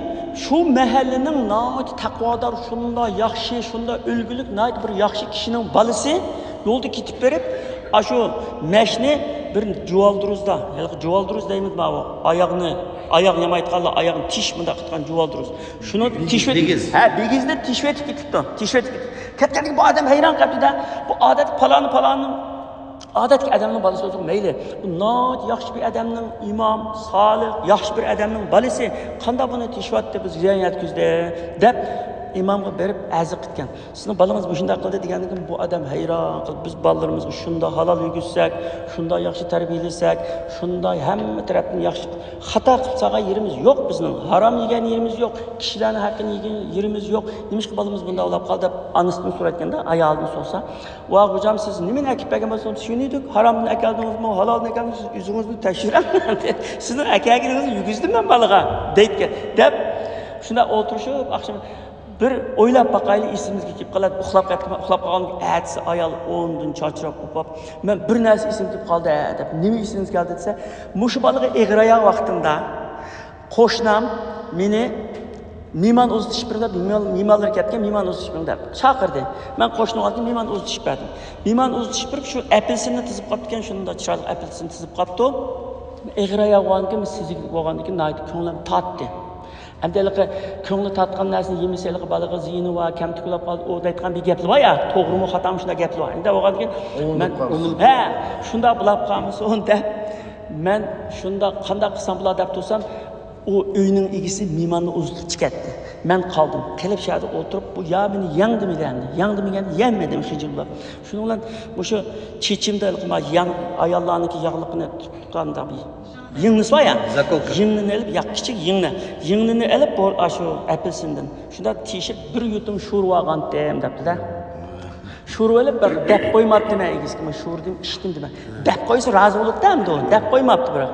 شۇ مەھەللىنىڭ ناھايىتى تەقۋادار، شۇنداق ياخشى، شۇنداق ئۈلگىلىك، ناھايىتى بىر ياخشى كىشىنىڭ بالىسى يولدا كېتىپ بېرىپ، ئاشۇ مەشنى بىر جۇۋالدۇرۇزدا، ھېلىقى جۇۋالدۇرۇز دەيمىز ماۋۇ، ئاياغنى، ئاياغ يامايتقانلار ئاياغنى تېشىپ مۇنداق قىلىدىغان جۇۋالدۇرۇز. شۇنى بېگىز، تېشىۋېتىپ، بېگىز. ھە، بېگىزنى تېشىۋېتىپ كېتىپتۇ، تېشىۋېتىپ كېتىپتۇ. كەتكەندىن كېيىن بۇ ئادەم ھەيران قېلىپتۇ-دە، بۇ ئادەتتە پالانى، پالانى ئادەتتىكى ئادەمنىڭ بالىسى بولسا مەيلى. بۇ ناھايىتى ياخشى بىر ئادەمنىڭ ئىمام، سالىھ، ياخشى بىر ئادەمنىڭ بالىسى. قانداق بۇنى تېشىۋەتتى، بىز زىيان يەتكۈزدى، دەپ ئىمامغا بېرىپ ئەرز قىلىدىكەن. سىزنىڭ بالىڭىز مۇشۇنداق قىلدى دېگەندىن كېيىن بۇ ئادەم ھەيران قېلىپ، بىز بالىلىرىمىزغا شۇنداق ھالال يېگۈزسەك، شۇنداق ياخشى تەربىيەلىسەك، شۇنداق ھەممە تەرەپتىن ياخشى، خاتا قىلىپ سالغان يېرىمىز يوق بىزنىڭ، ھارام يېگەن يېرىمىز يوق، كىشىلەرنىڭ ھەققىنى يېگەن يېرىمىز يوق. نېمىشقا بالىمىز بۇنداق بولاپ قالدى دەپ ئانىسىدىن سورايدىكەندە، ئايالىدىن سورىسا، ۋاھ خوجام، سىز نېمىنى ئەكىپ بەرگەن بولسىڭىز، شۇنى دېدۇق، ھارامدىن ئەكەلدىڭىزمۇ، ھالالدىن ئەكەلدىڭىزمۇ، سىز ئۆزىڭىزنى تەكشۈرۈڭ. سىزنىڭ ئەكەلگىنىڭىزنى يېگۈزدۈم مەن بالىغا، دەيدىكەن. دەپ، شۇنداق ئولتۇرۇشۇپ، ئاخشام بىر ئويلاپ باقايلى، ئېسىمىزگە كېلىپ قالار، ئۇخلاپ قېلىپتىمەن، ئۇخلاپ قالغاندىن كېيىن ئەتىسى ئايال ئوڭدىن چاچراپ ئۇخلاپ، مەن بىر نەرسە ئېسىمگە كېلىپ قالدى، دەپ. نېمە ئېسىڭىزگە كەلدى دېسە، مۇشۇ بالىغا ئېغىر ئاياغ ۋاقتىمدا، قوشنام مېنى مېھمان ئۇزىتىش بېرىڭ دەپ، مېھمان، مېھمانلار كەتكەن، مېھمان ئۇزىتىش بېرىڭ دەپ چاقىردى. مەن قوشنىغا ئېيتتىم، مېھمان ئۇزىتىش بەردىم. مېھمان ئۇزىتىش بېرىپ، شۇ ئەپېلسىننى تىزىپ قاپتىكەن، شۇنداق چىرايلىق ئەپېلسىن تىزىپ قاپتۇ. ئېغىر ئاياغ بولغاندىكىن، سېزىك بولغاندىكىن ناھايىتى كۆڭلۈم تاتتى. ئەمدى ھېلىقى كۆڭلى تاتقان نەرسىنى يېمىسە، ھېلىقى بالىغا زىيىنى بار، كەمتۈك بولاپ قالدى، ئۇ دەيدىغان بىر گەپلەر بار يا، توغرىمۇ خاتامۇ شۇنداق گەپلەر بار. ئەمدى بولغاندىكىن مەن، ھە، شۇنداق بولاپ قالمىسۇن دەپ، مەن شۇنداق قانداق قىلسام بولا دەپ تۇرسام، ئۇ ئۆينىڭ ئىگىسى مېھماننى ئۇزىتىپ چىقىپ كەتتى. مەن قالدىم. قېلىپ شۇ يەردە ئولتۇرۇپ، بۇ يا مېنى يەڭدىمۇ دېگەندە، يەڭدىمۇ دېگەندە، يەڭمىدىم خىجىل بولاپ. شۇنىڭ بىلەن مۇشۇ چېچىمدا يەڭ، ئاياللارنىڭكى ياغلىقىنى تۇتقاندا بىر يىڭنىسى بار يا. زاكولكا. يىڭنىنى ئېلىپ، يا، كىچىك يىڭنە. يىڭنىنى ئېلىپ، بۇ، ئاشۇ ئەپېلسىندىن شۇنداق تېشىپ، بىر يۇتۇم شورۋا ئالغانتىم دەپتۇ-دە. شورۋا ئېلىپ، بىر دەپ قويماپتىمەن ئىگىسىگە، مەن شورۋا دېدىم، ئىچتىم دېمە. دەپ قويسا رازى بولۇپتۇ ئەمدى ئۇ. دەپ قويماپتۇ بىراق.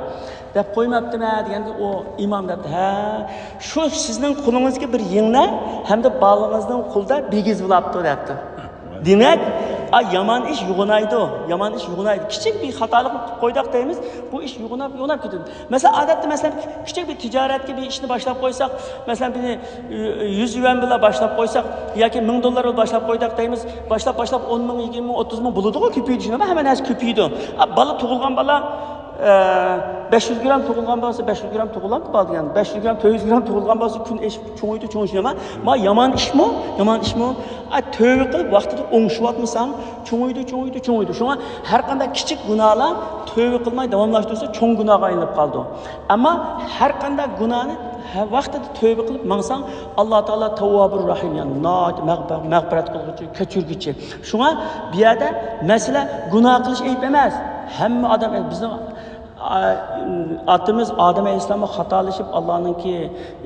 دەپ قويماپتىمەن دېگەندە ئۇ ئىمام دەپتۇ، ھە، شۇ سىزنىڭ قولىڭىزدىكى بىر يىڭنە ھەمدە بالىڭىزنىڭ قولىدا بىگىز بولاپتۇ دەپتۇ. دېمەك، ئا، يامان ئىش يوغىنايدۇ، يامان ئىش يوغىنايدۇ. كىچىك بىر خاتالىقنى قىلىپ قويدۇق دەيمىز، بۇ ئىش يوغىناپ، يوغىناپ كېتىدۇ. مەسىلەن، ئادەتتە، مەسىلەن، كىچىك بىر تىجارەتكە بىر ئىشنى باشلاپ قويساق، مەسىلەن، بىرنى، ئۈ، يۈز يۈەن بىلەن باشلاپ قويساق ياكى مىڭ دوللار بىلەن باشلاپ قويدۇق دەيمىز، باشلاپ، باشلاپ ئون مىڭ، يىگىرمە مىڭ، ئوتتۇز مىڭ بولىدىغۇ، كۆپىيىدۇ، شۇنداقمۇ؟ ھەممە نەرسە كۆپىيىدۇ. ئا، بالا تۇغۇلغان بالا، ئە، بەش يۈز گرام تۇغۇلغان بولسا، بەش يۈز گرام تۇغۇلغان بالا دېگەن، بەش يۈز گرام، تۆت يۈز گرام تۇغۇلغان بولسا، كۈن ئېشىپ چوڭىيىدۇ، چوڭىيىدۇ، شۇنداقمۇ؟ ما يامان ئىشمۇ؟ يامان ئىشمۇ؟ ئا، تۆۋە قىلىپ ۋاقتىدا ئوڭشىۋاتمىساڭ، چوڭىيىدۇ، چوڭىيىدۇ، چوڭىيىدۇ. شۇڭا ھەر قانداق كىچىك گۇناھلار تۆۋە قىلماي داۋاملاشتۇرسا، چوڭ گۇناھقا ئايلىنىپ قالىدۇ. ئەمما ھەر قانداق گۇناھنى ھەر ۋاقتىدا تۆبە قىلىپ ماڭساڭ، ئاللا تائالا تەۋۋابۇر رەھىم، يەنى ناھايىتى مەغپىرەت قىلغۇچى، كەچۈرگۈچى. شۇڭا بۇ يەردە مەسىلە گۇناھ قىلىش ئەيىب ئەمەس. ھەممە ئادەم، بىزنىڭ ئا-، ئاتىمىز ئادەم ئەلەيھىسسالاممۇ خاتالىشىپ، ئاللانىڭكى،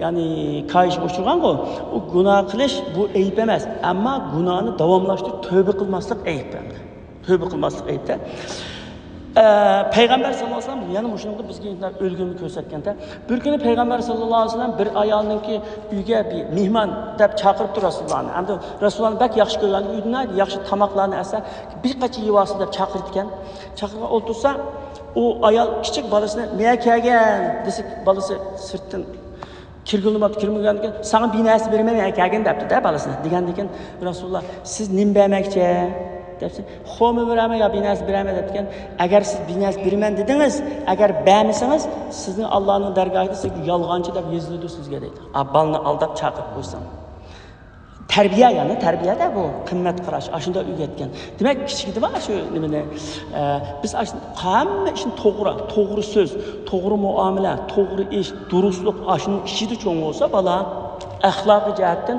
يەنى، كايىشىغا ئۇچرىغانغۇ. ئۇ گۇناھ قىلىش بۇ ئەيىب ئەمەس. ئەمما گۇناھنى داۋاملاشتۇرۇپ تۆبە قىلماسلىق ئەيىب ئەمدى. تۆبە قىلماسلىق ئەيىبتە. ئە، پەيغەمبەر ساللاللاھۇ ئەلەيھى ۋەسەللەم يەنە مۇشۇنىڭدا بىزگە ئۆلگۈنى كۆرسەتكەندە، بىر كۈنى پەيغەمبەر ساللاللاھۇ ئەلەيھى ۋەسەللەم بىر ئايالنىڭكى ئۆيگە بىر مېھمان دەپ چاقىرىپتۇ رەسۇلۇللانى. ئەمدى رەسۇلۇللانى بەك ياخشى كۆرگەن، ئۆيدە ياخشى تاماقلارنى ئەسە بىر قاچا يېۋالسۇن دەپ چاقىرىدىكەن. چاقىرغان ئولتۇرسا، ئۇ ئايال كىچىك بالىسىنى، «مەن كەلگەن» دېسە، بالىسى سىرتتىن كىرگىلى بوپتۇ، كىرمىگەندىكىن، «ساڭا بىر نەرسە بېرىمەن، مەن كەلگەن» دەپتۇ-دە بالىسىنى. دېگەندىكىن رەسۇلۇللا، «سىز نېمە بەرمەكچى؟» دەپسە، «خومۇ بېرەمەن يا بىر نەرسە بېرەمەن» دەپتىكەن. «ئەگەر سىز بىر نەرسە بېرىمەن دېدىڭىز، ئەگەر بەرمىسىڭىز، سىزنى ئاللانىڭ دەرگاھىدا سىزگە يالغانچى دەپ يېزىلىدۇ سىزگە» دەيدۇ. ئا، بالىنى ئالداپ چاقىرىپ قويساڭ. تەربىيە، يەنى تەربىيەدە بۇ قىممەت قاراش، ئاشۇنداق ئۆگەتكەن. دېمەك، كىچىكىدىلا شۇ نېمىنى، ئە، بىز ئاشۇ ھەممە ئىشنى توغرا، توغرا سۆز، توغرا مۇئامىلە، توغرا ئىش، دۇرۇسلۇق، ئاشۇنىڭ ئىچىدە چوڭ بولسا بالا، ئەخلاقىي جەھەتتىن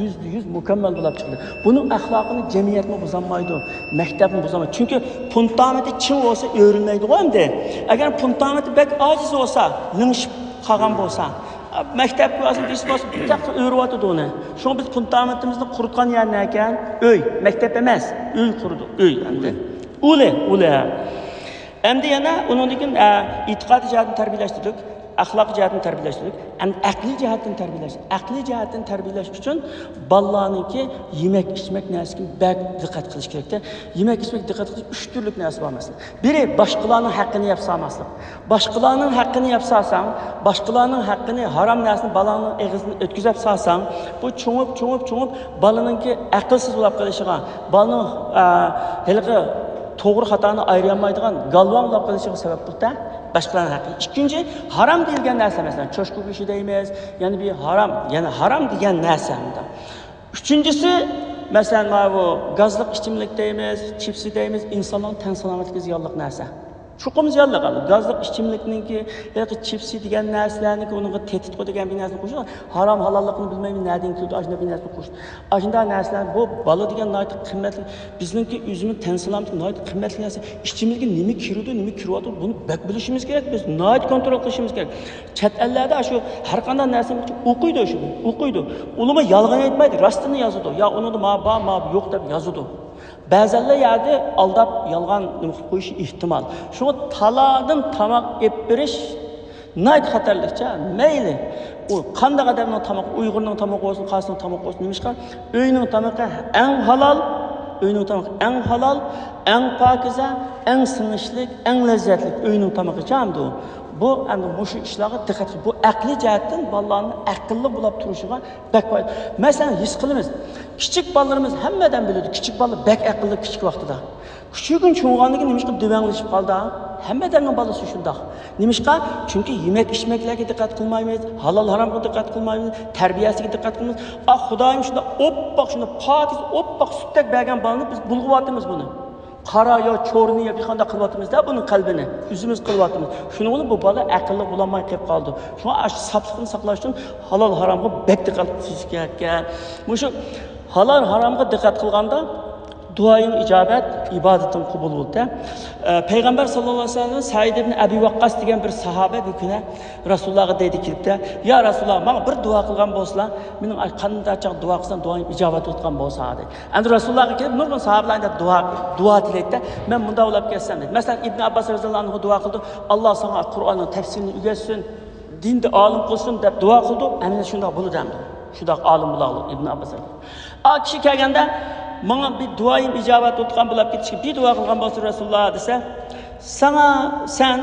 يۈزدە يۈز مۇكەممەل بولاپ چىقىدۇ. بۇنىڭ ئەخلاقىنى جەمئىيەتمۇ بۇزالمايدۇ، مەكتەپمۇ بۇزالمايدۇ. چۈنكى پۇندامېنتى چىڭ بولسا ئۆرۈلمەيدىغۇ ئەمدى. ئەگەر پۇندامېنتى بەك ئاجىز بولسا، لىڭشىپ قالغان بولسا، مەكتەپكە بارسۇن، بىرسى بارسۇن، بىر تەخسە ئۆرۈۋاتىدۇ ئۇنى. شۇڭا بىز پۇندامېنتىمىزنى قۇرۇتقان يەر نەكەن؟ ئۆي، مەكتەپ ئەمەس، ئۆي قۇرىدۇق، ئۆي ئەمدى. ئۇلى، ئۇلى. ئەمدى يەنە ئۇنىڭدىن كېيىن، ئە، ئېتىقادىي جەھەتتىن تەربىيەلەشتۈردۇق، ئەخلاقىي جەھەتتىن تەربىيەلەشتۈردۇق، ئەمدى ئەقلىي جەھەتتىن تەربىيەلەش. ئەقلىي جەھەتتىن تەربىيەلەش ئۈچۈن بالىلارنىڭكى يېمەك ئىچمەك نەرسىگە بەك دىققەت قىلىش كېرەكتە. يېمەك ئىچمەك دىققەت قىلىش ئۈچ تۈرلۈك نەرسە بار مەسىلەن. بىرى، باشقىلارنىڭ ھەققىنى يەپ سالماسلىق. باشقىلارنىڭ ھەققىنى يەپ سالساڭ، باشقىلارنىڭ ھەققىنى، ھارام نەرسىنى بالاڭنىڭ ئېغىزىدىن ئۆتكۈزۈپ سالساڭ، بۇ چوڭۇپ، چوڭۇپ، چوڭۇپ بالىنىڭكى ئەقىلسىز بولۇپ قېلىشىغا، بالىنىڭ، ئە، ھېلىقى توغرا خاتانى ئايرىيالمايدىغان گالۋاڭ بولۇپ قېلىشىغا سەۋەب بولىدۇ. باشقىلارنىڭ ھەققى. ئىككىنچى، ھارام دېيىلگەن نەرسە، مەسىلەن، چوشقا گۆشى دەيمىز، يەنە بىر ھارام، يەنە ھارام دېگەن نەرسە ئەمدى. ئۈچىنچىسى، مەسىلەن، مانا بۇ گازلىق ئىچىملىك دەيمىز، چىپسى دەيمىز، ئىنساننىڭ تەن سالامەتلىكىگە زىيانلىق نەرسە. چوقۇم زىيانلىق. گازلىق ئىچىملىكنىڭكى، ھېلىقى چىپسى دېگەن نەرسىلەرنىڭكى ئۇنىڭغا تېتىتقۇ دېگەن بىر نەرسىنى قوشۇپ، ھارام ھالاللىقىنى بىلمەيمەن، نەدىن كېلىدۇ، ئاشۇنداق بىر نەرسىنى قوشۇپ. ئاشۇنداق نەرسىلەر، بۇ بالا دېگەن ناھايىتى قىممەتلىك. بىزنىڭكى ئۆزىمىز تەن سالامەتلىك ناھايىتى قىممەتلىك نەرسە. ئىچىمىزگە نېمە كىرىدۇ، نېمە كىرىۋاتىدۇ، بۇنى بەك بىلىشىمىز كېرەك. بىز ناھايىتى كونترول قىلىشىمىز كېرەك. چەت ئەللەردە شۇ ھەر قانداق نەرسىنى ئوقۇيدۇ، شۇ ئوقۇيدۇ. ئۇلىمۇ يالغان ئېيتمايدۇ، راستىنى يازىدۇ. يا ئۇنىڭدا ما بار، ما يوق دەپ يازىدۇ. بەزەنلەر يەردە ئالداپ يالغان نېمە قىلىپ قويۇشى ئېھتىمال. شۇڭا تالادىن تاماق ئېلىپ بېرىش ناھايىتى خەتەرلىكچە. مەيلى، ئۇ قانداق ئادەمنىڭ تامىقى، ئۇيغۇرنىڭ تامىقى بولسۇن، قازاقنىڭ تامىقى بولسۇن، نېمىشقا؟ ئۆينىڭ تامىقى ئەڭ ھالال، ئۆينىڭ تامىقى ئەڭ ھالال، ئەڭ پاكىزە، ئەڭ سىڭىشلىك، ئەڭ لەززەتلىك ئۆينىڭ تامىقى چامدۇ. بۇ ئەمدى مۇشۇ ئىشلارغا دىققەت قىل. بۇ ئەقلىي جەھەتتىن بالىلارنىڭ ئەقىللىق بولاپ تۇرۇشىغا بەك پايدا. مەسىلەن، ھېس قىلىمىز، كىچىك بالىلىرىمىز ھەممە ئادەم بىلىدۇ، كىچىك بالا بەك ئەقىللىق كىچىك ۋاقتىدا. كۈچۈكۈن چوڭىغاندىكىن نېمىشقا دېۋەڭلىشىپ قالدى؟ ھەممە ئادەمنىڭ بالىسى شۇنداق. نېمىشقا؟ چۈنكى يېمەك ئىچمەكلەرگە دىققەت قىلمايمىز، ھالال ھارامغا دىققەت قىلمايمىز، تەربىيەسىگە دىققەت قىلمايمىز. ئا، خۇدايىم شۇنداق ئوپپاق، شۇنداق پاكىز، ئوپپاق سۈتتەك بەرگەن بالىنى بىز بۇلغىۋاتىمىز بۇنى. قارا يا چورنى يا بىر قانداق قىلىۋاتىمىز-دە بۇنىڭ قەلبىنى. ئۆزىمىز قىلىۋاتىمىز. شۇنىڭ بىلەن بۇ بالا ئەقىللىق بولالماي قېلىپ قالىدۇ. شۇڭا ئاشۇ ساپلىقنى ساقلاش ئۈچۈن ھالال ھارامغا بەك دىققەت قىلىش كېرەك. مۇشۇ ھالال ھارامغا دىققەت قىلغاندا، دۇئايىڭ ئىجابەت، ئىبادىتىڭ قوبۇل بولدى. ئە، پەيغەمبەر ساللاللاھۇ ئەلەيھى ۋەسەللەم سەئىد ئىبن ئەبى ۋەققاس دېگەن بىر ساھابە بىر كۈنى رەسۇلۇللاھقا دەيدۇ كېلىپتە، يا رەسۇلۇللاھ، ماڭا بىر دۇئا قىلغان بولسىلا، مېنىڭ قانداق چاغ دۇئا قىلسام دۇئايىم ئىجابەت بولىدىغان بولسا دەيدۇ. ئەمدى رەسۇلۇللاھقا كېلىپ نۇرغۇن ساھابىلەر دۇئا، دۇئا تىلەيدىدە، مەن مۇنداق بولاپ كەتسەم دەيدۇ. مەسىلەن، ئىبنى ئابباس رەزىياللاھۇ ئەنھۇ دۇئا قىلدى، ئاللا ساڭا قۇرئاننىڭ تەپسىرىنى ئۆگەتسۇن، دىندا ئالىم قىلسۇن دەپ دۇئا قىلدى. ئەمدى شۇنداق بولىدۇ ئەمدى. شۇنداق ئالىم بولالىدۇ ئىبنى ئابباس رەزىياللاھۇ ئەنھۇ. ئا كىشى كەلگەندە، ماڭا بىر دۇئايىم ئىجابەت بولىدىغان بولاپ كېتىشكە بىر دۇئا قىلغان بولسۇن رەسۇلۇللاھ دېسە، ساڭا، سەن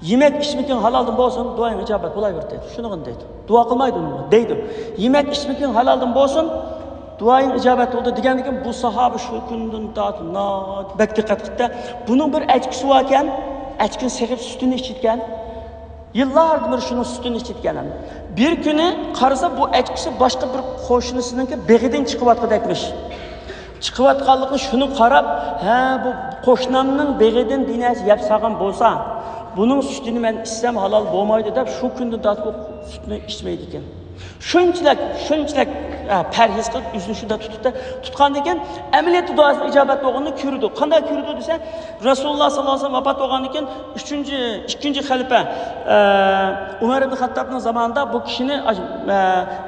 يېمەك ئىچمىكىڭ ھالالدىن بولسۇن، دۇئايىڭ ئىجابەت بولاۋېرىدۇ دەيدۇ. شۇنىڭغىنى دەيدۇ. دۇئا قىلمايدۇ ئۇنىڭغا. دەيدۇ. يېمەك ئىچمىكىڭ ھالالدىن بولسۇن، دۇئايىڭ ئىجابەت بولدى دېگەندىن كېيىن بۇ ساھابە شۇ كۈندىن تارتىپ ناھايىتى بەك دىققەت قىپتۇ. بۇنىڭ بىر ئەچكىسى باركەن، ئەچكىنى سېغىپ سۈتىنى ئىچىدىكەن. يىللاردىن بېرى شۇنىڭ سۈتىنى ئىچىدىكەن. بىر كۈنى قارىسا بۇ ئەچكىسى باشقا بىر قوشنىسىنىڭكى بېغىدىن چىقىۋاتقۇدەكمىش. چىقىۋاتقانلىقىنى شۇنى قاراپ، ھە، بۇ قوشنامنىڭ بېغىدىن بىر نەرسە يەپ سالغان بولسا، بۇنىڭ سۈتىنى مەن ئىچسەم ھالال بولمايدۇ دەپ، شۇ كۈندىن تارتىپ ئۇ سۈتنى ئىچمەيدىكەن. شۇنچىلىك، شۇنچىلىك، ئە، پەرھىز قىلىپ، ئۆزىنى شۇنداق تۇتۇپ، تۇتقاندىن كېيىن، ئەمەلىيەتتە دۇئاسى ئىجابەت بولغىنىنى كۆرىدۇ. قانداق كۆرىدۇ دېسە، رەسۇلۇللا ساللاللاھۇ ئەلەيھى ۋەسەللەم ۋاپات بولغاندىن كېيىن، ئۈچىنچى، ئىككىنچى خەلىپە، ئە، ئۆمەر ئىبن خەتتابنىڭ زامانىدا بۇ كىشىنى، ئە،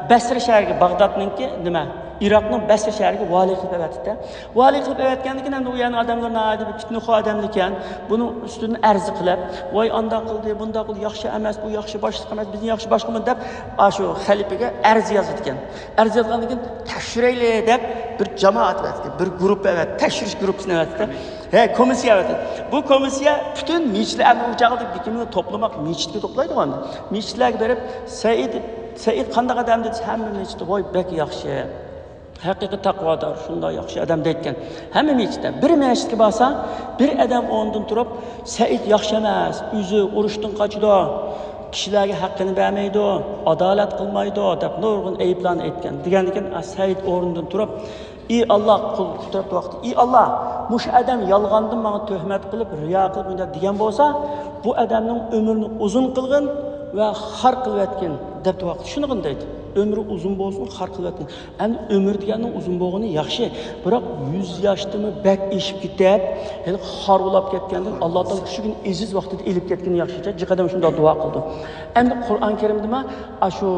بەسرە شەھىرىگە، باغدادنىڭكى، نېمە، ئىراقنىڭ بەسرە شەھىرىگە ۋالىي قىلىپ ئەۋەتتى. ۋالىي قىلىپ ئەۋەتكەندىن كېيىن، ئەمدى ئۇ يەرنىڭ ئادەملىرى ناھايىتى بىر پىتنىخور ئادەملىكەن. بۇنىڭ ئۈستىدىن ئەرز قىلىپ، ۋاي ئانداق قىلدى، بۇنداق قىلدى، ياخشى ئەمەس، بۇ ياخشى باشلىق ئەمەس، بىزنى ياخشى باشقۇرمىدى دەپ، ئاشۇ خەلىپىگە ئەرز يازىدىكەن. ئەرز يازغاندىن كېيىن تەكشۈرەيلى دەپ بىر جامائەت ئەۋەتكەن، بىر گۇرۇپپا ئەۋەتتى، تەكشۈرۈش گۇرۇپپىسىنى ئەۋەتتى. ھە، كومىسسىيە ئەۋەتتى. بۇ كومىسسىيە پۈتۈن مەسچىتلەر ئەمدى ئۇ چاغدا بېكىنمىنى توپلىماق، مەسچىتكە توپلايدىغان. مەسچىتلەرگە بېرىپ، سەئىد، سەئىد قانداق ئادەم دېسە، ھەممە مەسچىتتە، ۋاي بەك ياخشى. ھەقىقىي تەقۋادار، شۇنداق ياخشى ئادەم دەيدىكەن. ھەممە مەسچىتتە، بىر مەسچىتكە بارسا، بىر ئادەم ئورنىدىن تۇرۇپ، سەئىد ياخشى ئەمەس، ئۆزى ئۇرۇشتىن قاچىدۇ، كىشىلەرگە ھەققىنى بەرمەيدۇ، ئادالەت قىلمايدۇ دەپ نۇرغۇن ئەيىبلەرنى ئېيتكەن. دېگەندىكىن، سەئىد ئورنىدىن تۇرۇپ، ئى ئاللا، قۇل تۇرۇپ ۋاقتى، ئى ئاللا، مۇشۇ ئادەم يالغاندىن ماڭا تۆھمەت قىلىپ، رىيا قىلىپ مۇنداق دېگەن بولسا، بۇ ئادەمنىڭ ئۆمرىنى ئۇزۇن قىلغىن ۋە خار قىلىۋەتكىن دەپ ۋاقتى. شۇنىغىن دەيدۇ. ئۆمرى ئۇزۇن بولسۇن، خار قىلىۋەتكىن. ئەمدى ئۆمۈر دېگەننىڭ ئۇزۇن بولغىنى ياخشى، بىراق يۈز ياشتىنمۇ بەك ئېشىپ كېتىپ، ھېلىقى خارلىپ كەتكەندىن ئاللا تائالا شۇ كۈن ئەزىز ۋاقتىدا ئېلىپ كەتكىنى ياخشى. جىق ئادەم شۇنداق دۇئا قىلىدۇ. ئەمدى قۇرئان كەرىمدىمۇ ئاشۇ،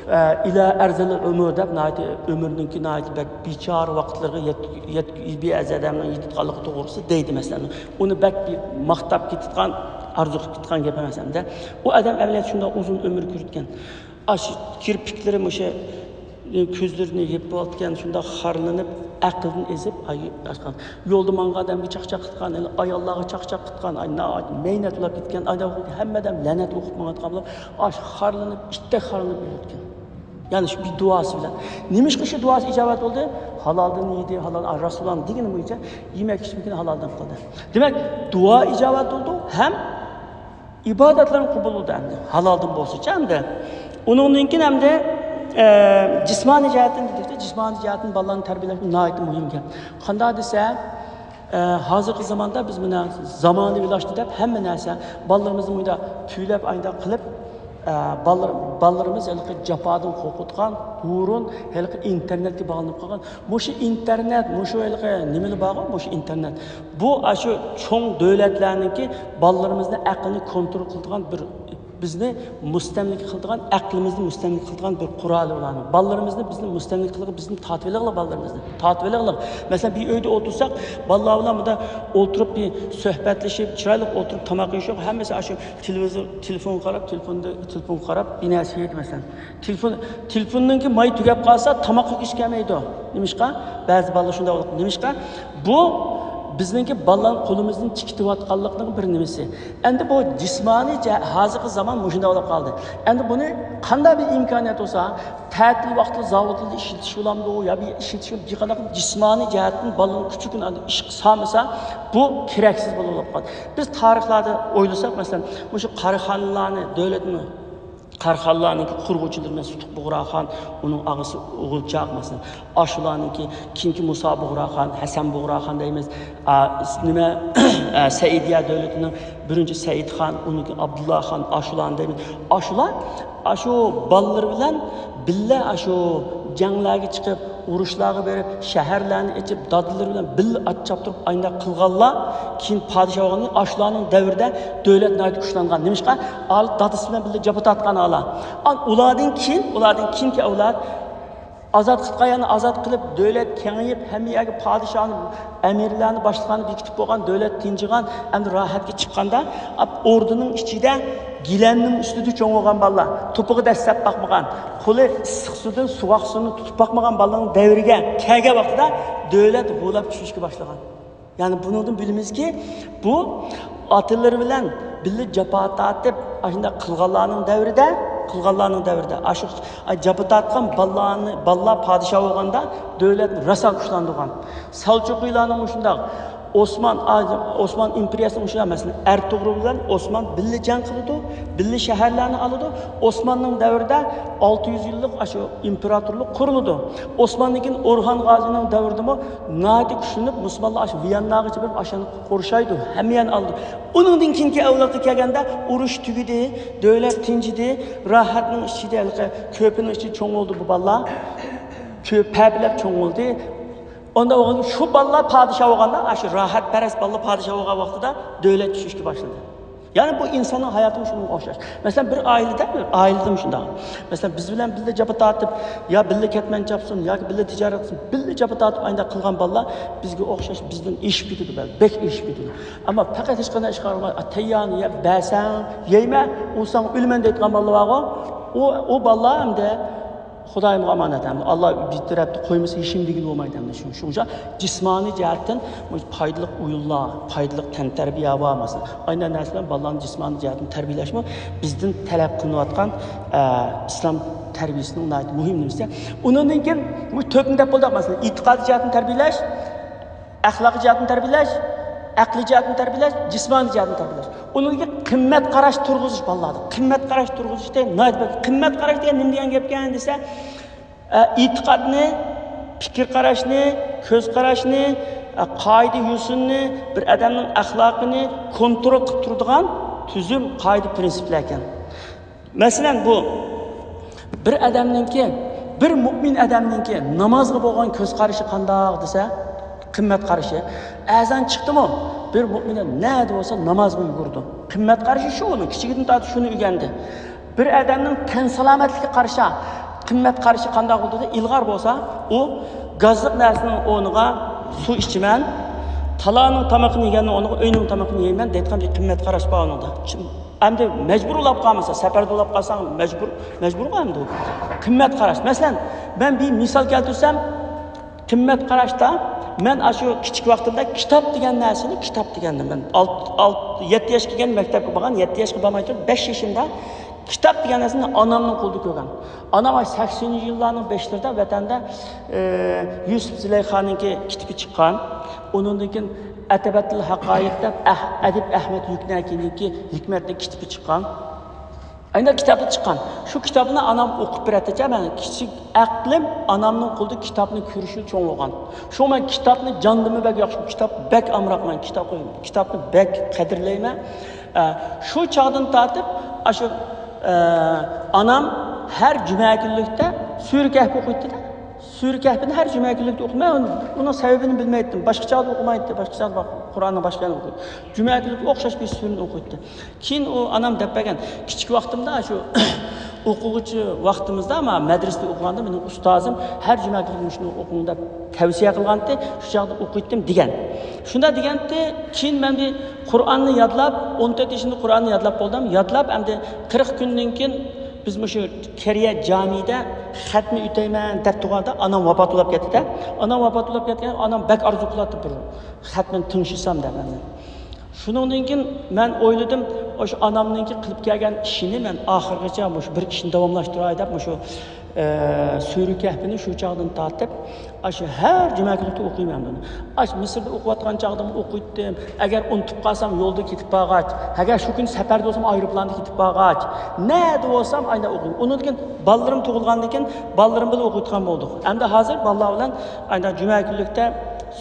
ئە، ئىلا ئەرزەلىل ئۆمۈر دەپ ناھايىتى ئۆمرىنىڭكى ناھايىتى بەك بىچارە ۋاقىتلىرىغا يەت-، يەت-، بىئەزە ئادەمنىڭ يېتىدىغانلىقى توغرىسىدا دەيدۇ، مەسىلەن. ئۇنى بەك بىر ماختاپ كېتىدىغان، ئارزۇ قىلىپ كېتىدىغان گەپ ئەمەس ئەمدى. ئۇ ئادەم ئەمەلىيەتتە شۇنداق ئۇزۇن ئۆمۈر كۆرۈتكەن. ئاشۇ كىرپىكلىرى مۇشۇ كۆزلىرىنى يېپىۋاتقان، شۇنداق خارلىنىپ، ئەقلىدىن ئېزىپ، ئاي، يولدا ماڭغان ئادەمگە چاقچاق قىلغان، ئاياللارغا چاقچاق قىلغان، ئاي، ناھايىتى مەينەت ئۇلاپ كەتكەن ئادەم، ھەممە ئادەم لەنەت ئوقۇپ ماڭىدىغان بولۇپ، ئاشۇ خارلىنىپ، ئىتتەك خارلىنىپ ئۆلۈۋەتكەن. يەنى شۇ بىر دۇئاسى بىلەن. نېمىشقا شۇ دۇئاسى ئىجابەت بولدى؟ ھالالدىن يېدى، ھالال، ئا، رەسۇلۇللانىڭ دېگىنى بويىچە يېمەك ئىچمىكىنى ھالالدىن قىلدى. دېمەك، دۇئا ئىجابەت بولدى ھەم ئىبادەتلەرنى قوبۇل بولدى ئەمدى. ھالالدىن بولسىچە ئەمدى. ئۇنىڭدىن كېيىن ئەمدى، ئە، جىسمانىي جەھەتتىن دېدۇق، جىسمانىي جەھەتتىن بالىلارنى تەربىيەلەش ناھايىتى مۇھىم گەپ. قانداق دېسە، ئە، ھازىرقى زاماندا بىز مانا زامانىۋىلاشتى دەپ ھەممە نەرسە، بالىلىرىمىزنى مۇنداق پۈۋلەپ، ئاينداق قىلىپ، ئە، بالىلار-، بالىلىرىمىز ھېلىقى جاپادىن قورقۇتقان، ھۇرۇن، ھېلىقى ئىنتېرنېتكە باغلىنىپ قالغان. مۇشۇ ئىنتېرنېت، مۇشۇ ھېلىقى نېمىلەر بارغۇ، مۇشۇ ئىنتېرنېت. بۇ ئاشۇ چوڭ دۆلەتلەرنىڭكى بالىلىرىمىزنى ئەقلىنى كونترول قىلىدىغان بىر، بىزنى مۇستەملىكە قىلىدىغان، ئەقلىمىزنى مۇستەملىكە قىلىدىغان بىر قورالى ئۇلارنىڭ. بالىلىرىمىزنى بىزنى مۇستەملىكە قىلغىلى، بىزنى تارتىۋېلىغىلى بالىلىرىمىزنى. تارتىۋېلىغىلى. مەسىلەن، بىر ئۆيدە ئولتۇرساق، بالىلار بىلەن مۇنداق ئولتۇرۇپ بىر سۆھبەتلىشىپ، چىرايلىق ئولتۇرۇپ تاماق يېيىش يوق. ھەممىسى ئاشۇ تېلېۋىزور، تېلېفونغا قاراپ، تېلېفوندا، تېلېفونغا قاراپ بىر نەرسە يەيدۇ مەسىلەن. تېلېفون، تېلېفوننىڭكى ماي تۈگەپ قالسا، تاماققا يېگۈسى كەلمەيدۇ. نېمىشقا؟ بەزى بالىلار شۇنداق بولىدۇ. نېمىشقا؟ بۇ بىزنىڭكى بالىلارنى قولىمىزدىن چىقىتىۋاتقانلىقنىڭ بىر نېمىسى. ئەمدى بۇ جىسمانىي جە-، ھازىرقى زامان مۇشۇنداق بولۇپ قالدى. ئەمدى بۇنى قانداق بىر ئىمكانىيەت بولسا، تەتىل ۋاقتىدا زاۋۇتلاردا ئىشلىتىش بولامدۇ يا بىر ئىشلىتىش بولامدۇ، بىر قانداق جىسمانىي جەھەتتىن بالىنىڭ كۈچى كۈن ئىشقا سالمىسا، بۇ كېرەكسىز بولۇپ قالدى. بىز تارىخلاردا ئويلىساق، مەسىلەن، مۇشۇ قاراخانلارنى، دۆلەتنى، قاراخانلارنىڭكى قۇرغۇچىلىرى، مەسىلەن، سۇتۇق بۇغراخان، ئۇنىڭ ئاغىسى ئوغۇلچاق، مەسىلەن، ئاشۇلارنىڭكى كېيىنكى مۇسا بۇغراخان، ھەسەن بۇغراخان دەيمىز. ئا، نېمە، ئا، سەئىدىيە دۆلىتىنىڭ بىرىنچى سەئىدخان، ئۇنىڭكى ئابدۇللا خان، ئاشۇلارنى دەيمىز. ئاشۇلار، ئاشۇ بالىلىرى بىلەن بىللە ئاشۇ جەڭلەرگە چىقىپ، ئۇرۇشلارغا بېرىپ، شەھەرلەرنى ئېچىپ، دادىلىرى بىلەن بىللە ئات چاپتۇرۇپ، ئاينداق قىلغانلار، كېيىن پادىشاھ بولغان ئاشۇلارنىڭ دەۋرىدە دۆلەت ناھايىتى كۈچلەنگەن. نېمىشقا؟ ئال-، دادىسى بىلەن بىللە جاپا تارتقان ئالا. ئان-، ئۇلاردىن كېيىن، ئۇلاردىن كېيىنكى ئەۋلاد ئازاد قىتقايانى ئازاد قىلىپ، دۆلەت كېڭىيىپ، ھەممە يەرگە پادىشاھنى، ئەمىرلەرنى، باشلىقلارنى بېكىتىپ بولغان، دۆلەت تىنچىغان، ئەمدى راھەتكە چىققاندا، ئاپ-، ئوردىنىڭ ئىچىدە گىلەمنىڭ ئۈستىدە چوڭ بولغان بالىلار، توپىغا دەسسەپ باقمىغان، قولى ئىسسىق سۇدىن سوغۇق سۇنى تۇتۇپ باقمىغان بالىنىڭ دەۋرىگە كەلگەن ۋاقتىدا دۆلەت ھۇۋلاپ چۈشۈشكە باشلىغان. يەنى بۇنىڭدىن بىلىمىزكى، بۇ ئاتىلىرى بىلەن بىللە جاپا تارتىپ، ئاشۇنداق قىلغانلارنىڭ دەۋرىدە، قىلغانلارنىڭ دەۋرىدە، ئاشۇ جاپا تارتقان بالىلارنى، بالىلار پادىشاھ بولغاندا دۆلەتنى راسا كۈچلەندۈرگەن. سەلچۇقىيلارنىڭ مۇشۇنداق ئوسمان، ئوسمان ئىمپېرىيەسىنىڭ ئۇشۇ، مەسىلەن، ئەرتۇغرۇل بىلەن ئوسمان بىللە جەڭ قىلىدۇ، بىللە شەھەرلەرنى ئالىدۇ. ئوسماننىڭ دەۋرىدە ئالتە يۈز يىللىق ئاشۇ ئىمپېراتورلۇق قۇرۇلىدۇ. ئوسماندىن كېيىن ئورخان غازىنىڭ دەۋرىدىمۇ ناھايىتى كۈچلىنىپ، مۇسۇلمانلار ئاشۇ ۋىيانناغىچە بېرىپ ئاشۇنى قورشايدۇ، ھەممە يەرنى ئالىدۇ. ئۇنىڭدىن كېيىنكى ئەۋلادقا كەلگەندە ئۇرۇش تۈگىدى، دۆلەت تىنچىدى، راھەتنىڭ ئىچىدە، ھېلىقى كۆپىنىڭ ئىچىدە چوڭ بولدى بۇ بالىلار. كۆپ پەپىلەپ چوڭ بولدى. ئۇنداق بولغاندا شۇ بالىلار پادىشاھ بولغاندا، ئاشۇ راھەتپەرەس بالىلار پادىشاھ بولغان ۋاقتىدا دۆلەت چۈشۈشكە باشلىدى. يەنى بۇ ئىنساننىڭ ھاياتىمۇ شۇنىڭغا ئوخشاش. مەسىلەن، بىر ئائىلىدە، بىر ئائىلىدىمۇ شۇنداق. مەسىلەن، بىز بىلەن بىللە جاپا تارتىپ، يا بىللە كەتمەن چاپسۇن، ياكى بىللە تىجارەت قىلسۇن، بىللە جاپا تارتىپ ئاينداق قىلغان بالىلار بىزگە ئوخشاش، بىزدىن ئېشىپ كېتىدۇ، بەك ئېشىپ كېتىدۇ. ئەمما پەقەت ھېچقانداق ئىش قىلماي، تەييارنى يەپ بەرسەڭ يەيمەن، ئۇرساڭ ئۆلىمەن دەيدىغان بالىلار بارغۇ. ئۇ، ئۇ بالىلار ئەمدى خۇدايىمغا ئامانەت، ئەمدى ئاللا بىر تەرەپتە قويمىسا ھېچنېمە دېگىلى بولمايدۇ ئەمدى. شۇ، شۇنىڭ ئۈچۈن جىسمانىي جەھەتتىن پايدىلىق ئويۇنلار، پايدىلىق تەنتەربىيە بار، مەسىلەن. ئاينەن نەرسە بىلەن بالىلارنى جىسمانىي جەھەتتىن تەربىيەلەشمۇ بىزدىن تەلەپ قىلىنىۋاتقان، ئە، ئىسلام تەربىيەسىنىڭ ناھايىتى مۇھىم نېمىسى. ئۇنىڭدىن كېيىن بۇ تۆتنى دەپ بولدۇق، مەسىلەن، ئېتىقادىي جەھەتتىن تەربىيەلەش، ئەخلاقىي جەھەتتىن تەربىيەلەش، ئەقلىي جەھەتتىن تەربىيەلەش، جىسمانىي جەھەتتىن تەربىيەلەش. ئۇنىڭدىن كېيىن قىممەت قاراش تۇرغۇزۇش بالىلاردا. قىممەت قاراش تۇرغۇزۇشتا ناھايىتى بەك. قىممەت قاراش دېگەن نېمە دېگەن گەپكەن دېسە، ئە، ئېتىقادنى، پىكىر قاراشنى، كۆز قاراشنى، ئە، قائىدە يوسۇننى، بىر ئادەمنىڭ ئەخلاقىنى كونترول قىلىپ تۇرىدىغان تۈزۈم، قائىدە، پىرىنسىپلەركەن. مەسىلەن، بۇ بىر ئادەمنىڭكى، بىر مۇئمىن ئادەمنىڭكى نامازغا بولغان كۆز قارىشى قانداق دېسە، قىممەت قارىشى. ئەزان چىقتىمۇ، بىر مۇئمىن نەدە بولسا نامازغا يۈگۈرىدۇ. قىممەت قارىشى شۇ ئۇنىڭ، كىچىكىدىن تارتىپ شۇنى ئۆگەندى. بىر ئادەمنىڭ تەن سالامەتلىكىگە قارىشا، قىممەت قارىشى قانداق بولىدۇ؟ ئىلغار بولسا، ئۇ گازلىق نەرسىنىڭ ئورنىغا سۇ ئىچىمەن، تالانىڭ تامىقىنى يېگەننىڭ ئورنىغا ئۆينىڭ تامىقىنى يەيمەن دەيدىغان بىر قىممەت قاراش بار ئۇنىڭدا. ئەمدى مەجبۇر ئۇلاپ قالمىسا، سەپەردە ئۇلاپ قالساڭ مەجبۇر، مەجبۇرغۇ ئەمدى ئۇ. قىممەت قاراش. مەسىلەن، مەن بىر مىسال كەلتۈرسەم، قىممەت قاراشتا مەن ئاشۇ كىچىك ۋاقتىمدا كىتاب دېگەن نەرسىنى، كىتاب دېگەننى مەن ئالت-، ئالت-، يەتتە ياشقا كەلگەن مەكتەپكە بارغان، يەتتە ياشقا بارماي تۇرۇپ، بەش يېشىمدا كىتاب دېگەن نەرسىنى ئانامنىڭ قولىدا كۆرگەن. ئانام ئاشۇ سەكسىنىنچى يىللارنىڭ باشلىرىدا ۋەتەندە، ئە، يۈسۈپ زۇلەيخانىڭكى كىتابى چىققان. ئۇنىڭدىن كېيىن ئەتەبەتىل ھەقايىق دەپ ئەھ-، ئەدىب ئەھمەد يۈكنەكىنىڭكى ھېكمەتلىك كىتابى چىققان. ئەنە كىتابى چىققان. شۇ كىتابنى ئانام ئوقۇپ بېرەتتىچە، مەن كىچىك ئەقلىم ئانامنىڭ قولىدا كىتابنى كۆرۈشۈپ چوڭ بولغان. شۇڭا مەن كىتابنى جاندىنمۇ بەك ياخشى، كىتاب بەك ئامراقمەن، كىتاب، كىتابنى بەك قەدىرلەيمەن. ئە، شۇ چاغدىن تارتىپ ئاشۇ، ئە، ئانام ھەر جۈمە كۈنلۈكتە سۈرە كەھپ ئوقۇيتتى-دە. سۈرە كەھپىنى ھەر جۈمە كۈنلۈكتە ئوقۇيمەن. ئۇنىڭ سەۋەبىنى بىلمەيتتىم. باشقا چاغدا ئوقۇمايتتى. باشقا چاغدا قۇرئاننىڭ باشقا يەرىنى ئوقۇيتتى. جۈمە كۈنلۈكتە ئوخشاش بىر سۈرىنى ئوقۇيتتى. كېيىن ئۇ ئانام دەپ بەرگەن، كىچىك ۋاقتىمدا شۇ ئوقۇغۇچى ۋاقتىمىزدا، ما مەدرىسىدە ئوقۇغاندا مېنىڭ ئۇستازىم ھەر جۈمە كۈنى مۇشۇنى ئوقۇڭ دەپ تەۋسىيە قىلغانتى، شۇ چاغدا ئوقۇيتتىم دېگەن. شۇنداق دېگەنتى، كېيىن مەن بىر قۇرئاننى يادلاپ، ئون تۆت يېشىمدا قۇرئاننى يادلاپ بولدۇم. يادلاپ ئەمدى قىرىق كۈندىن كېيىن بىز مۇشۇ كېرىيە جامىدا خەتمە ئۆتەيمەن دەپ تۇرغاندا ئانام ۋاپات بولاپ كەتتى-دە. ئانام ۋاپات بولاپ كەتكەن، ئانام بەك ئارزۇ قىلاتتى بىر خەتمىنى تىڭشىسام دەپ ئەمدى. شۇنىڭدىن كېيىن مەن ئويلىدىم، ئاشۇ ئانامنىڭكى قىلىپ كەلگەن ئىشىنى مەن ئاخىرغىچە مۇشۇ بىر ئىشنى داۋاملاشتۇراي دەپ، مۇشۇ، ئە، سۈرە كەھپىنى شۇ چاغدىن تارتىپ، ئاشۇ ھەر جۈمە كۈنى ئوقۇيمەن بۇنى. ئاشۇ مىسىردا ئوقۇۋاتقان چاغدىمۇ ئوقۇيتتىم. ئەگەر ئۇنتۇپ قالسام، يولدا كېتىپ بارغاچ، ئەگەر شۇ كۈنى سەپەردە بولسام، ئايروپىلاندا كېتىپ بارغاچ، نەدە بولسام، ئاينا ئوقۇيمەن. ئۇنىڭدىن كېيىن بالىلىرىم تۇغۇلغاندىن كېيىن، بالىلىرىم بىلەن ئوقۇيدىغان بولدۇق. ئەمدى ھازىر بالىلار بىلەن ئاينا جۈمە كۈنلۈكتە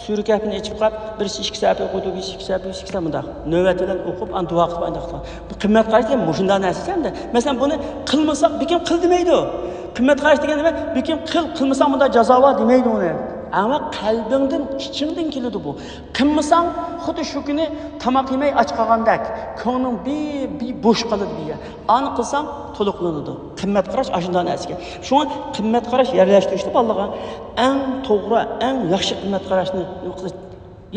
سۈرە كەھپىنى ئېچىپ قاپ، بىرسى ئىككى سەھىپە ئوقۇيدۇ، بىرسى ئىككى سەھىپە، بىرسى ئىككى سەھىپە، مۇنداق نۆۋەت بىلەن ئوقۇپ، ئاندىن دۇئا قىلىپ، ئانداق قىلغان. بۇ قىممەت قارىشى دېگەن مۇشۇنداق نەرسە ئەمدى. مەسىلەن، بۇنى قىلمىساق، بىكىم قىل دېمەيدۇ. قىممەت قارىشى دېگەن نېمە؟ بىكىم قىل، قىلمىساڭ مۇنداق جازا بار دېمەيدۇ ئۇنى. ئەمما قەلبىڭدىن، ئىچىڭدىن كېلىدۇ بۇ. قىلمىساڭ، خۇددى شۇ كۈنى تاماق يېمەي ئاچ قالغاندەك، كۆڭلۈڭ بىر، بىر بوش قالىدۇ بىر يەر. ئانى قىلساڭ، تولۇقلىنىدۇ. قىممەت قاراش ئاشۇنداق نەرسىكەن. شۇڭا قىممەت قاراش يەرلەشتۈرۈشتە بالىلارغا ئەڭ توغرا، ئەڭ ياخشى قىممەت قاراشنى نېمە قىلىش،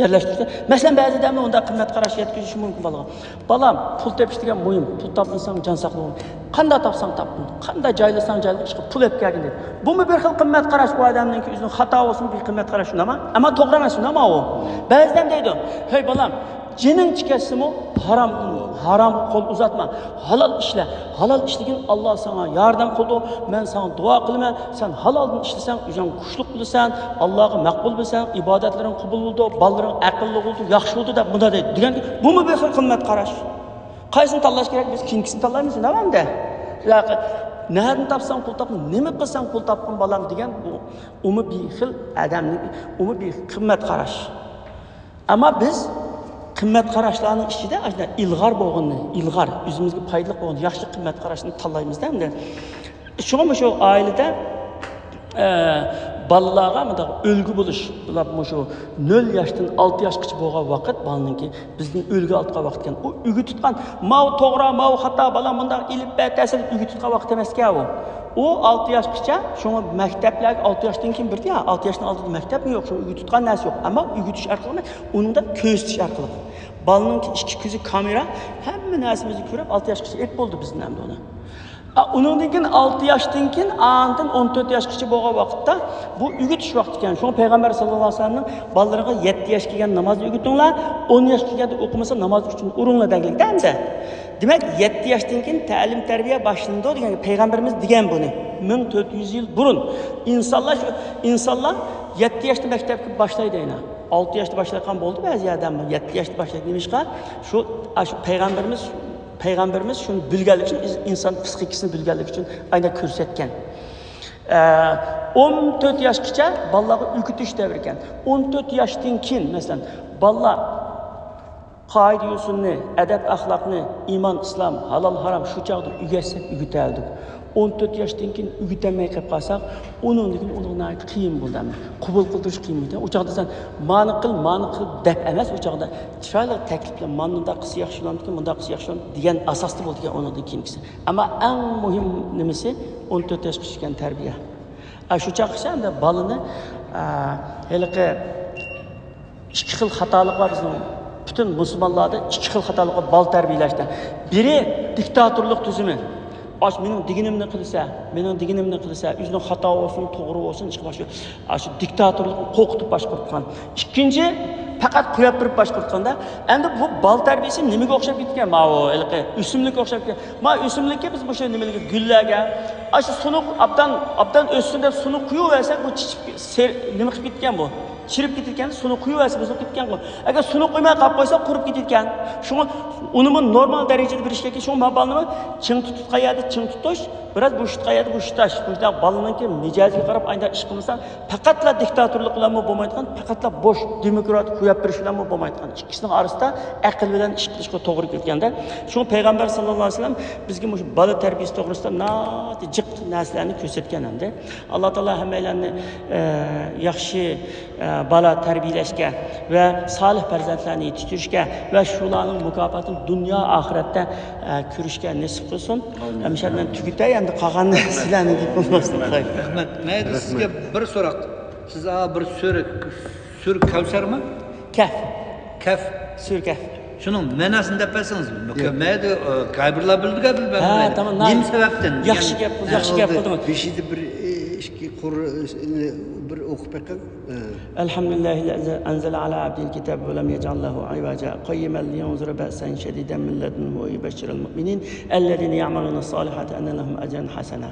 يەرلەشتۈرۈشتە. مەسىلەن، بەزى ئادەملەر ئۇنداق قىممەت قاراش يەتكۈزۈشى مۇمكىن بالىغا. بالام، پۇل تېپىش دېگەن مۇھىم. پۇل تاپمىساڭ، جان ساقلىغىن. قانداق تاپساڭ تاپقىن. قانداق جايلىساڭ جايلىغىن، ئىشقىلىپ پۇل ئېلىپ كەلگىن دەيدۇ. بۇمۇ بىر خىل قىممەت قاراش. ئۇ ئادەمنىڭكى ئۆزىنىڭ خاتا بولسىمۇ، بىر قىممەت قاراش، شۇنداقمۇ؟ ئەمما توغرا ئەمەس، شۇنداقمۇ ئۇ؟ بەزى ئادەم دەيدۇ، ھەي بالام، جېنىڭ چىقسىمۇ ھارام قىلما. ھارامغا قول ئۇزاتما. ھالال ئىشلە. ھالال ئىشلىگىن، ئاللا ساڭا ياردەم قىلىدۇ. مەن ساڭا دۇئا قىلىمەن. سەن ھالالدىن ئىشلىسەڭ، ئۆزۈڭ كۈچلۈك بولىسەن، ئاللاغا مەقبۇل بولىسەن، ئىبادەتلىرىڭ قوبۇل بولىدۇ، بالىلىرىڭ ئەقىللىق بولىدۇ، ياخشى بولىدۇ دەپ مۇنداق دەيدۇ. دېگەن بۇمۇ بىر خىل قىممەت قاراش. قايسىنى تاللاش كېرەك؟ بىز كېيىنكىسىنى تاللايمىز، نېمەندە؟ نەدىن تاپساڭ پۇل تاپقىن، نېمە قىلساڭ پۇل تاپقىن بالام دېگەن بۇ، ئۇمۇ بىر خىل ئادەمنىڭ، ئۇمۇ بىر قىممەت قاراش. ئەمما بىز قىممەت قاراشلارنىڭ ئىچىدە ئاشۇنداق ئىلغار بولغىنىنى، ئىلغار، ئۆزىمىزگە پايدىلىق بولغان ياخشى قىممەت قاراشنى تاللايمىزدا ئەمدى. شۇڭا مۇشۇ ئائىلىدە، ئە، بالىلارغا مۇنداق ئۈلگە بولۇش، بۇلار مۇشۇ نۆل ياشتىن ئالتە ياشقىچە بولغان ۋاقىت بالىنىڭكى بىزدىن ئۈلگە ئالىدىغان ۋاقىت ئىكەن. ئۇ ئۆگىتىۋاتقان، ماۋۇ توغرا، ماۋۇ خاتا، بالام مۇنداق ئېلىپ بەر، تەسىر ئۆگىتىۋاتقان ۋاقىت ئەمەسكەن ئۇ. ئۇ ئالتە ياشقىچە، شۇڭا مەكتەپلەرگە ئالتە ياشتىن كېيىن بېرىدۇ يا، ئالتە ياشتىن ئالدىدا مەكتەپمۇ يوق، شۇڭا ئۆگىتىۋاتقان نەرسە يوق. ئەمما ئۆگىتىش ئارقىلىق، ئۇنىڭدا كۆرسىتىش ئارقىلىق. بالىنىڭكى ئىككى كۆزى كامېرا، ھەممە نەرسىمىزنى كۆرۈپ، ئالتە ياشقىچە ئېپ بولدى بىزدىن ئەمدى ئۇنى. ئا، ئۇنىڭدىن كېيىن ئالتە ياشتىن كېيىن، ئاندىن ئون تۆت ياشقىچە بولغان ۋاقىتتا بۇ ئۆگىتىش ۋاقتى ئىكەن. شۇڭا پەيغەمبەر ساللاللاھۇ ئەلەيھى ۋەسەللەمنىڭ بالىلىرىغا يەتتە ياشقا كەلگەندە ناماز ئۆگىتىڭلار، ئون ياشقا كەلگەندە ئوقۇمىسا ناماز ئۈچۈن ئۇرۇڭلار دەگەنلىكتە ئەمدى. دېمەك، يەتتە ياشتىن كېيىن تەلىم تەربىيە باشلىنىدۇ دېگەن پەيغەمبىرىمىز دېگەن بۇنى. مىڭ تۆت يۈز يىل بۇرۇن ئىنسانلار شۇ، ئىنسانلار يەتتە ياشتا مەكتەپكە باشلايدۇ ئەينە. ئالتە ياشتا باشلايدىغان بولدى بەزى ئادەملەر. يەتتە ياشتا باشلايدۇ. نېمىشقا؟ شۇ، ئاشۇ پەيغەمبىرىمىز، پەيغەمبىرىمىز شۇنى بىلگەنلىكى ئۈچۈن، ئىنسان پسىخىكىسىنى بىلگەنلىكى ئۈچۈن ئاينا كۆرسەتكەن. ئە، ئون تۆت ياشقىچە بالىلارغا ئۆگىتىش دەۋرى ئىكەن. ئون تۆت ياشتىن كېيىن، مەسىلەن، بالىلار قائىدە-يوسۇننى، ئەدەپ-ئەخلاقنى، ئىمان-ئىسلام، ھالال-ھارام شۇ چاغدا ئۆگەتسەك ئۆگىتەلىدۇق. ئون تۆت ياشتىن كېيىن ئۆگىتەلمەي قېلىپ قالساق، ئۇنىڭدىن كېيىن ئۇنىڭغا ناھايىتى قىيىن بولىدۇ. قوبۇل قىلدۇرۇش قىيىن بولىدۇ. ئۇ چاغدا سەن مانا قىل، مانا قىل دەپ ئەمەس، ئۇ چاغدا چىرايلىق تەكلىپ بىلەن، مانا مۇنداق قىلسا ياخشى بولامدىكىن، مۇنداق قىلسا ياخشى بولامدىكىن دېگەن ئاساستا بولىدىكەن ئۇنىڭدىن كېيىنكىسى. ئەمما ئەڭ مۇھىم نېمىسى ئون تۆت ياشقىچە كەلگەن تەربىيە. ئا، شۇ چاغقىچە ئەمدى بالىنى، ئا، ھېلىقى ئىككى خىل خاتالىق بار بىزنىڭ پۈتۈن مۇسۇلمانلاردا، ئىككى خىل خاتالىق بار بالا تەربىيەلەشتە. بىرى دىكتاتورلۇق تۈزۈمى. ئاش مېنىڭ دېگىنىمنى قىلسا، مېنىڭ دېگىنىمنى قىلسا، ئۆزىنىڭ خاتا بولسۇن، توغرا بولسۇن، ئىشقا باشقا، ئاشۇ دىكتاتورلۇقنى قورقۇتۇپ باشقۇرتقان. ئىككىنچى، پەقەت قويۇپ بېرىپ باشقۇرتقاندا، ئەمدى بۇ بالا تەربىيەسى نېمىگە ئوخشاپ كېتىدىكەن؟ ماۋۇ ھېلىقى ئۆسۈملۈككە ئوخشاپ كېتىدىكەن. ما ئۆسۈملۈككە بىز مۇشۇ نېمىلىككە، گۈللەرگە، ئاشۇ سۇنۇق ئابدان، ئابدان ئۆتسۇن دەپ سۇنۇق قۇيۇۋەرسەك، بۇ چىچىپ سېر-، نېمە قىلىپ كېتىدىكەن بۇ؟ چىرىپ كېتىدىكەن، سۇنى قۇيۇۋەرسە بۇزۇلۇپ كېتىدىكەنغۇ. ئەگەر سۇنى قۇيماي قاپ قويسا قۇرۇپ كېتىدىكەن. شۇڭا ئۇنىمۇ نورمال دەرىجىدە بېرىش كېرەك. شۇڭا ما بالىنىمۇ چىڭ تۇتقان يەردە چىڭ تۇتۇش، بىراز بوشىتقان يەردە بوشىتاش. مۇشۇنداق بالىنىڭكى مىجەزىگە قاراپ ئاينداق ئىش قىلمىساڭ، پەقەتلا دىكتاتورلۇق بىلەنمۇ بولمايدىغان، پەقەتلا بوش دېموكرات قويۇپ بېرىش بىلەنمۇ بولمايدىغان. ئىككىسىنىڭ ئارىسىدا ئەقىل بىلەن ئىش قىلىشقا توغرا كېلىدىكەن-دە. شۇڭا پەيغەمبەر ساللاللاھۇ ئەلەيھى ۋەسەللەم بىزگە مۇشۇ بالا تەربىيەسى توغرىسىدا ناھايىتى جىق نەرسىلەرنى كۆرسەتكەن ئەمدى. ئاللا تائالا ھەممەيلەننى، ئە، ياخشى، ئە، بالا تەربىيەلەشكە ۋە سالىھ پەرزەنتلەرنى يېتىشتۈرۈشكە ۋە شۇلارنىڭ مۇكاپاتىنى دۇنيا ئاخىرەتتە، ئە، كۆرۈشكە نېسىپ قىلسۇن. ئامىن. ھەمشە مەن تۈگىتەي، ئەمدى قالغان سىلەرنى دەپ بولماستىن قوي. رەھمەت. مەيلى، سىزگە بىر سوراق. سىز، ئا، بىر سۈرە، سۈرە كەۋسەرمۇ؟ كەھف. كەھف. سۈرە كەھف. شۇنىڭ مەناسىنى دەپ بەرسىڭىز. ياق. مەيلى، ئە، كايبىرلار بىلىدىغان بىلمەم. ھە، تامام. نېمە سەۋەبتىن؟ ياخشى گەپ، ياخشى گەپ قىلدىڭىز. بېشىدا بىر، ئە، ئىككى قۇر، ئە، بىر ئوقۇپ بېقىڭ. ئە. الحمد لله الذي أنزل على عبده الكتاب ولم يجعل له عوجا قيما لينذر بأسا شديدا من لدنه ويبشر المؤمنين الذين يعملون الصالحات أن لهم أجرا حسنا.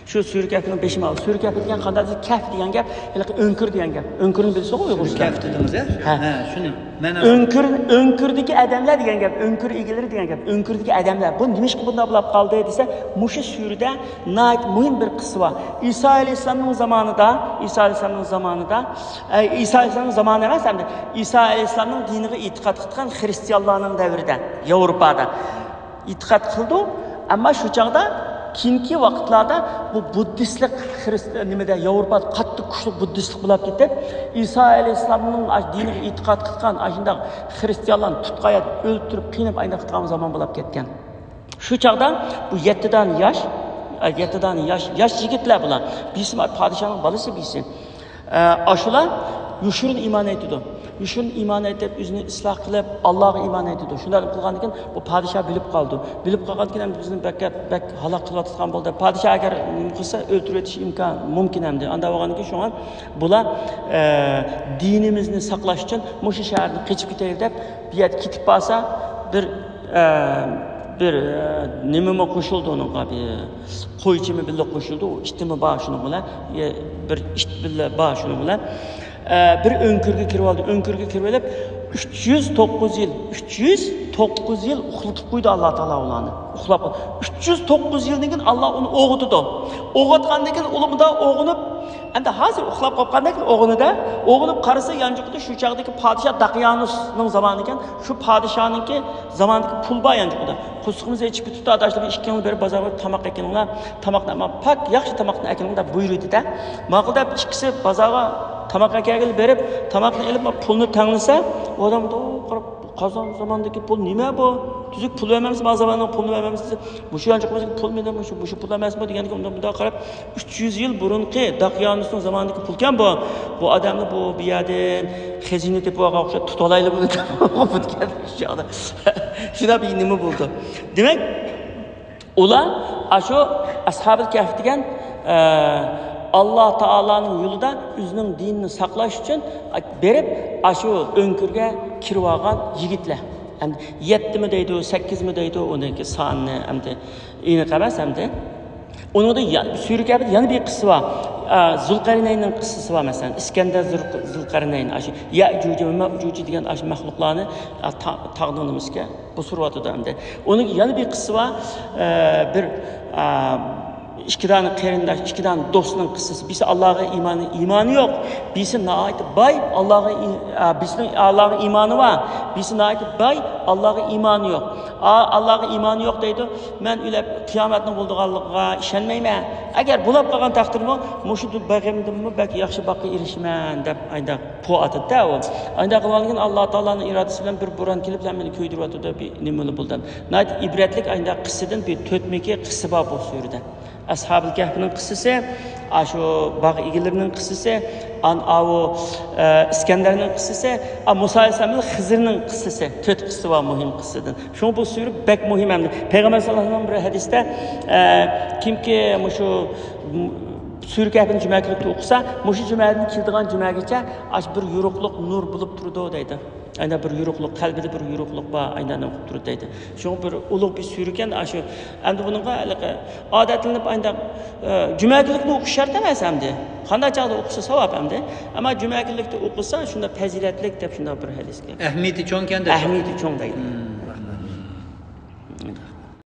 شۇ سۈرە كەھفنىڭ بېشى ماۋۇ. سۈرە كەھف دېگەن قانداق دېسە، كەھف دېگەن گەپ، ھېلىقى ئۆڭكۈر دېگەن گەپ. ئۆڭكۈرنى بىلىسىزغۇ ئۇيغۇرچە؟ سۈرە كەھف دېدىڭىز، ھە؟ ھە. ھە، شۇنى. مەناسى. ئۆڭكۈر، ئۆڭكۈردىكى ئادەملەر دېگەن گەپ، ئۆڭكۈر ئىگىلىرى دېگەن گەپ. ئۆڭكۈردىكى ئادەملەر. بۇ نېمىشقا بۇنداق بولۇپ قالدى دېسە، مۇشۇ سۈرىدە ناھايىتى مۇھىم بىر قىسسا بار. ئىسا ئەلەيھىسسالامنىڭ زامانىدا، ئىسا ئەلەيھىسسالامنىڭ زامانىدا، ئە، ئىسا ئەلەيھىسسالامنىڭ زامانى ئەمەس ئەمدى، ئىسا ئەلەيھىسسالامنىڭ دىنىغا ئېتىقاد قىلغان خرىستىيانلارنىڭ دەۋرىدە، ياۋروپادا. ئېتىقاد قىلىدۇ. ئەمما شۇ چاغدا كېيىنكى ۋاقىتلاردا بۇ بۇددىستلىق خرىست-، نېمىدە، ياۋروپادا قاتتىق كۈچلۈك بۇددىستلىق بولاپ كېتىپ، ئىسا ئەلەيھىسسالامنىڭ ئاش-، دىنىغا ئېتىقاد قىلغان ئاشۇنداق خرىستىيانلارنى تۇتقان يەردە ئۆلتۈرۈپ، قىيناپ، ئاينداق قىلغان زامان بولاپ كەتكەن. شۇ چاغدا بۇ يەتتە دانە ياش، يەتتە دانە ياش، ياش يىگىتلەر بۇلار. بىرسى پادىشاھنىڭ بالىسى بىرسى. ئە، ئاشۇلار يوشۇرۇن ئىمان ئېيتىدۇ. يوشۇرۇن ئىمان ئېيتىپ، ئۆزىنى ئىسلاھ قىلىپ، ئاللاغا ئىمان ئېيتىدۇ. شۇنداق قىلغاندىن كېيىن بۇ پادىشاھ بىلىپ قالىدۇ. بىلىپ قالغاندىن كېيىن ئەمدى بىزنى بەك، بەك ھالاك قىلىۋاتقان بولدى. پادىشاھ ئەگەر نېمە قىلسا، ئۆلتۈرۈۋېتىش ئىمكان، مۇمكىن ئەمدى. ئانداق بولغاندىن كېيىن شۇڭا بۇلار، ئە، دىنىمىزنى ساقلاش ئۈچۈن مۇشۇ شەھەردىن قېچىپ كېتەيلى دەپ، بۇ يەردە كېتىپ بارسا، بىر ئە، بىر، ئە، نېمىمۇ قوشۇلدى ئۇنىڭغا، بىر قويچىمۇ بىللە قوشۇلدى، ئۇ ئىتىمۇ بار شۇنىڭ بىلەن، ئە، بىر ئىت بىللە بار شۇنىڭ بىلەن. ئە، بىر ئۆڭكۈرگە كىرىۋالدى. ئۆڭكۈرگە كىرىۋېلىپ، ئۈچ يۈز توققۇز يىل، ئۈچ يۈز توققۇز يىل ئۇخلىتىپ قويدى ئاللا تائالا ئۇلارنى. ئۇخلاپ، ئۈچ يۈز توققۇز يىلدىن كېيىن ئاللا ئۇنى ئويغىتىدۇ. ئويغاتقاندىن كېيىن ئۇلار مۇنداق ئويغىنىپ، ئەمدى ھازىر ئۇخلاپ قاپقاندەك ئويغىنىدۇ. ئويغىنىپ قارىسا، يانچۇقىدا شۇ چاغدىكى پادىشاھ داقىيانۇسنىڭ زامانى ئىكەن. شۇ پادىشاھنىڭكى زامانىدىكى پۇل بار يانچۇقىدا. قورسىقىمىز ئېچىپ كېتىپتۇ، ئاداشلىرىم، ئىككىڭلار بېرىپ بازارغا تاماق ئەكىلىڭلار. تاماقنى ئەمما پاك ياخشى تاماقنى ئەكىلىڭ دەپ بۇيرۇيدۇ-دە. ماقۇل دەپ ئىككىسى بازارغا تاماق ئەكەلگىلى بېرىپ، تاماقنى ئېلىپ، پۇلنى تەڭلىسە، ئۇ ئادەم مۇنداق قاراپ، قازان زاماندىكى پۇل نېمە بۇ؟ تۈزۈك پۇل بەرمەمسىز، ما زاماننىڭ پۇلىنى بەرمەمسىز؟ مۇشۇ يانچۇقىمىزدىكى پۇل مېنىڭ، مۇشۇ، مۇشۇ پۇل ئەمەسمۇ دېگەندىكىن، ئۇنداق مۇنداق قاراپ، ئۈچ يۈز يىل بۇرۇنقى داقىيانۇسنىڭ زامانىدىكى پۇلكەن بۇ. بۇ ئادەمنى بۇ، بۇ يەردىن خەزىنە تېپىپ ئالغان ئوخشاپ تۇتۇۋالايلى بۇنى دەپ، بۇ دېگەن شۇ چاغدا. شۇنداق بىر نېمە بولدى. دېمەك، ئۇلار ئاشۇ ئەسھابىل كەھف دېگەن، ئە، ئاللا تائالانىڭ يولىدا ئۆزىنىڭ دىنىنى ساقلاش ئۈچۈن بېرىپ، ئاشۇ ئۆڭكۈرگە كىرىۋالغان يىگىتلەر. ئەمدى يەتتىمۇ دەيدۇ، سەككىزمۇ دەيدۇ، ئۇنىڭكى سانىنى ئەمدى ئېنىق ئەمەس ئەمدى. ئۇنىڭدا يا-، سۈرە كەھپىدە يەنە بىر قىسسە بار. ئە، زۇلقەرنەيننىڭ قىسسىسى بار، مەسىلەن، ئىسكەندەر زۇل-، زۇلقەرنەين، ئاشۇ يەئجۇجى ۋە مەئجۇجى دېگەن ئاشۇ مەخلۇقلارنى، ئە، تا-، تاغنىڭ نېمىسىگە بۇسۇرۇۋاتىدۇ ئەمدى. ئۇنىڭ يەنە بىر قىسسە بار. ئە، بىر، ئە، ئىككى دانە قېرىنداش، ئىككى دانە دوستنىڭ قىسسىسى. بىرسى ئاللاغا ئىمانى، ئىمانى يوق. بىرسى ناھايىتى باي، ئاللاغا ئى-، ئە، بىرسىنىڭ ئاللاغا ئىمانى بار. بىرسى ناھايىتى باي، ئاللاغا ئىمانى يوق. ئا، ئاللاغا ئىمانى يوق دەيدۇ. مەن ئۆلۈپ قىيامەتنىڭ بولىدىغانلىقىغا ئىشەنمەيمەن. ئەگەر بولاپ قالغان تەقدىردىمۇ، مۇشۇ بېغىمدىنمۇ بەك ياخشى باغقا ئېرىشىمەن دەپ ئاينداق پو ئاتىدۇ-دە ئۇ. ئاينداق قىلغاندىن كېيىن ئاللا تائالانىڭ ئىرادىسى بىلەن بىر بوران كېلىپ، مېنى كۆيدۈرۈۋاتىدۇ، بىر نېمىلا بولدى. ناھايىتى ئىبرەتلىك ئاينداق قىسسىدىن بىر تۆتمىكى قىسسە بار بۇ سۈرىدە. ئەسھابىل كەھپنىڭ قىسسىسى، ئاشۇ باغ ئىگىلىرىنىڭ قىسسىسى، ئان ئاۋۇ، ئە، ئىسكەندەرنىڭ قىسسىسى، ئا، مۇسا ئەلەيھىسسالام بىلەن خىزىرنىڭ قىسسىسى. تۆت قىسسە بار مۇھىم قىسسىدىن. شۇڭا بۇ سۈرە بەك مۇھىم ئەمدى. پەيغەمبەر ساللاللاھۇ ئەلەيھى ۋەسەللەم بىر ھەدىستە، ئە، كىمكى مۇشۇ، م-، سۈرە كەھپنى جۈمە كۈنلۈكتە ئوقۇسا، مۇشۇ جۈمەدىن كېلىدىغان جۈمەگىچە ئاشۇ بىر يورۇقلۇق نۇر بولۇپ تۇرىدۇ دەيدۇ. ئاينا بىر يورۇقلۇق، قەلبىدە بىر يورۇقلۇق بار، ئاينا نېمە قىلىپ تۇرىدۇ دەيدۇ. شۇڭا بىر ئۇلۇغ بىر سۈرىكەن ئاشۇ. ئەمدى بۇنىڭغا ھېلىقى ئادەتلىنىپ ئاينداق، ئە، جۈمە كۈنلۈكنى ئوقۇش شەرت ئەمەس ئەمدى. قانداق چاغدا ئوقۇسا ساۋاب ئەمدى. ئەمما جۈمە كۈنلۈكتە ئوقۇسا شۇنداق پەزىلەتلىك دەپ شۇنداق بىر ھەدىسكەن. ئەھمىيىتى چوڭكەن دەپ. ئەھمىيىتى چوڭ دەيدۇ. مم.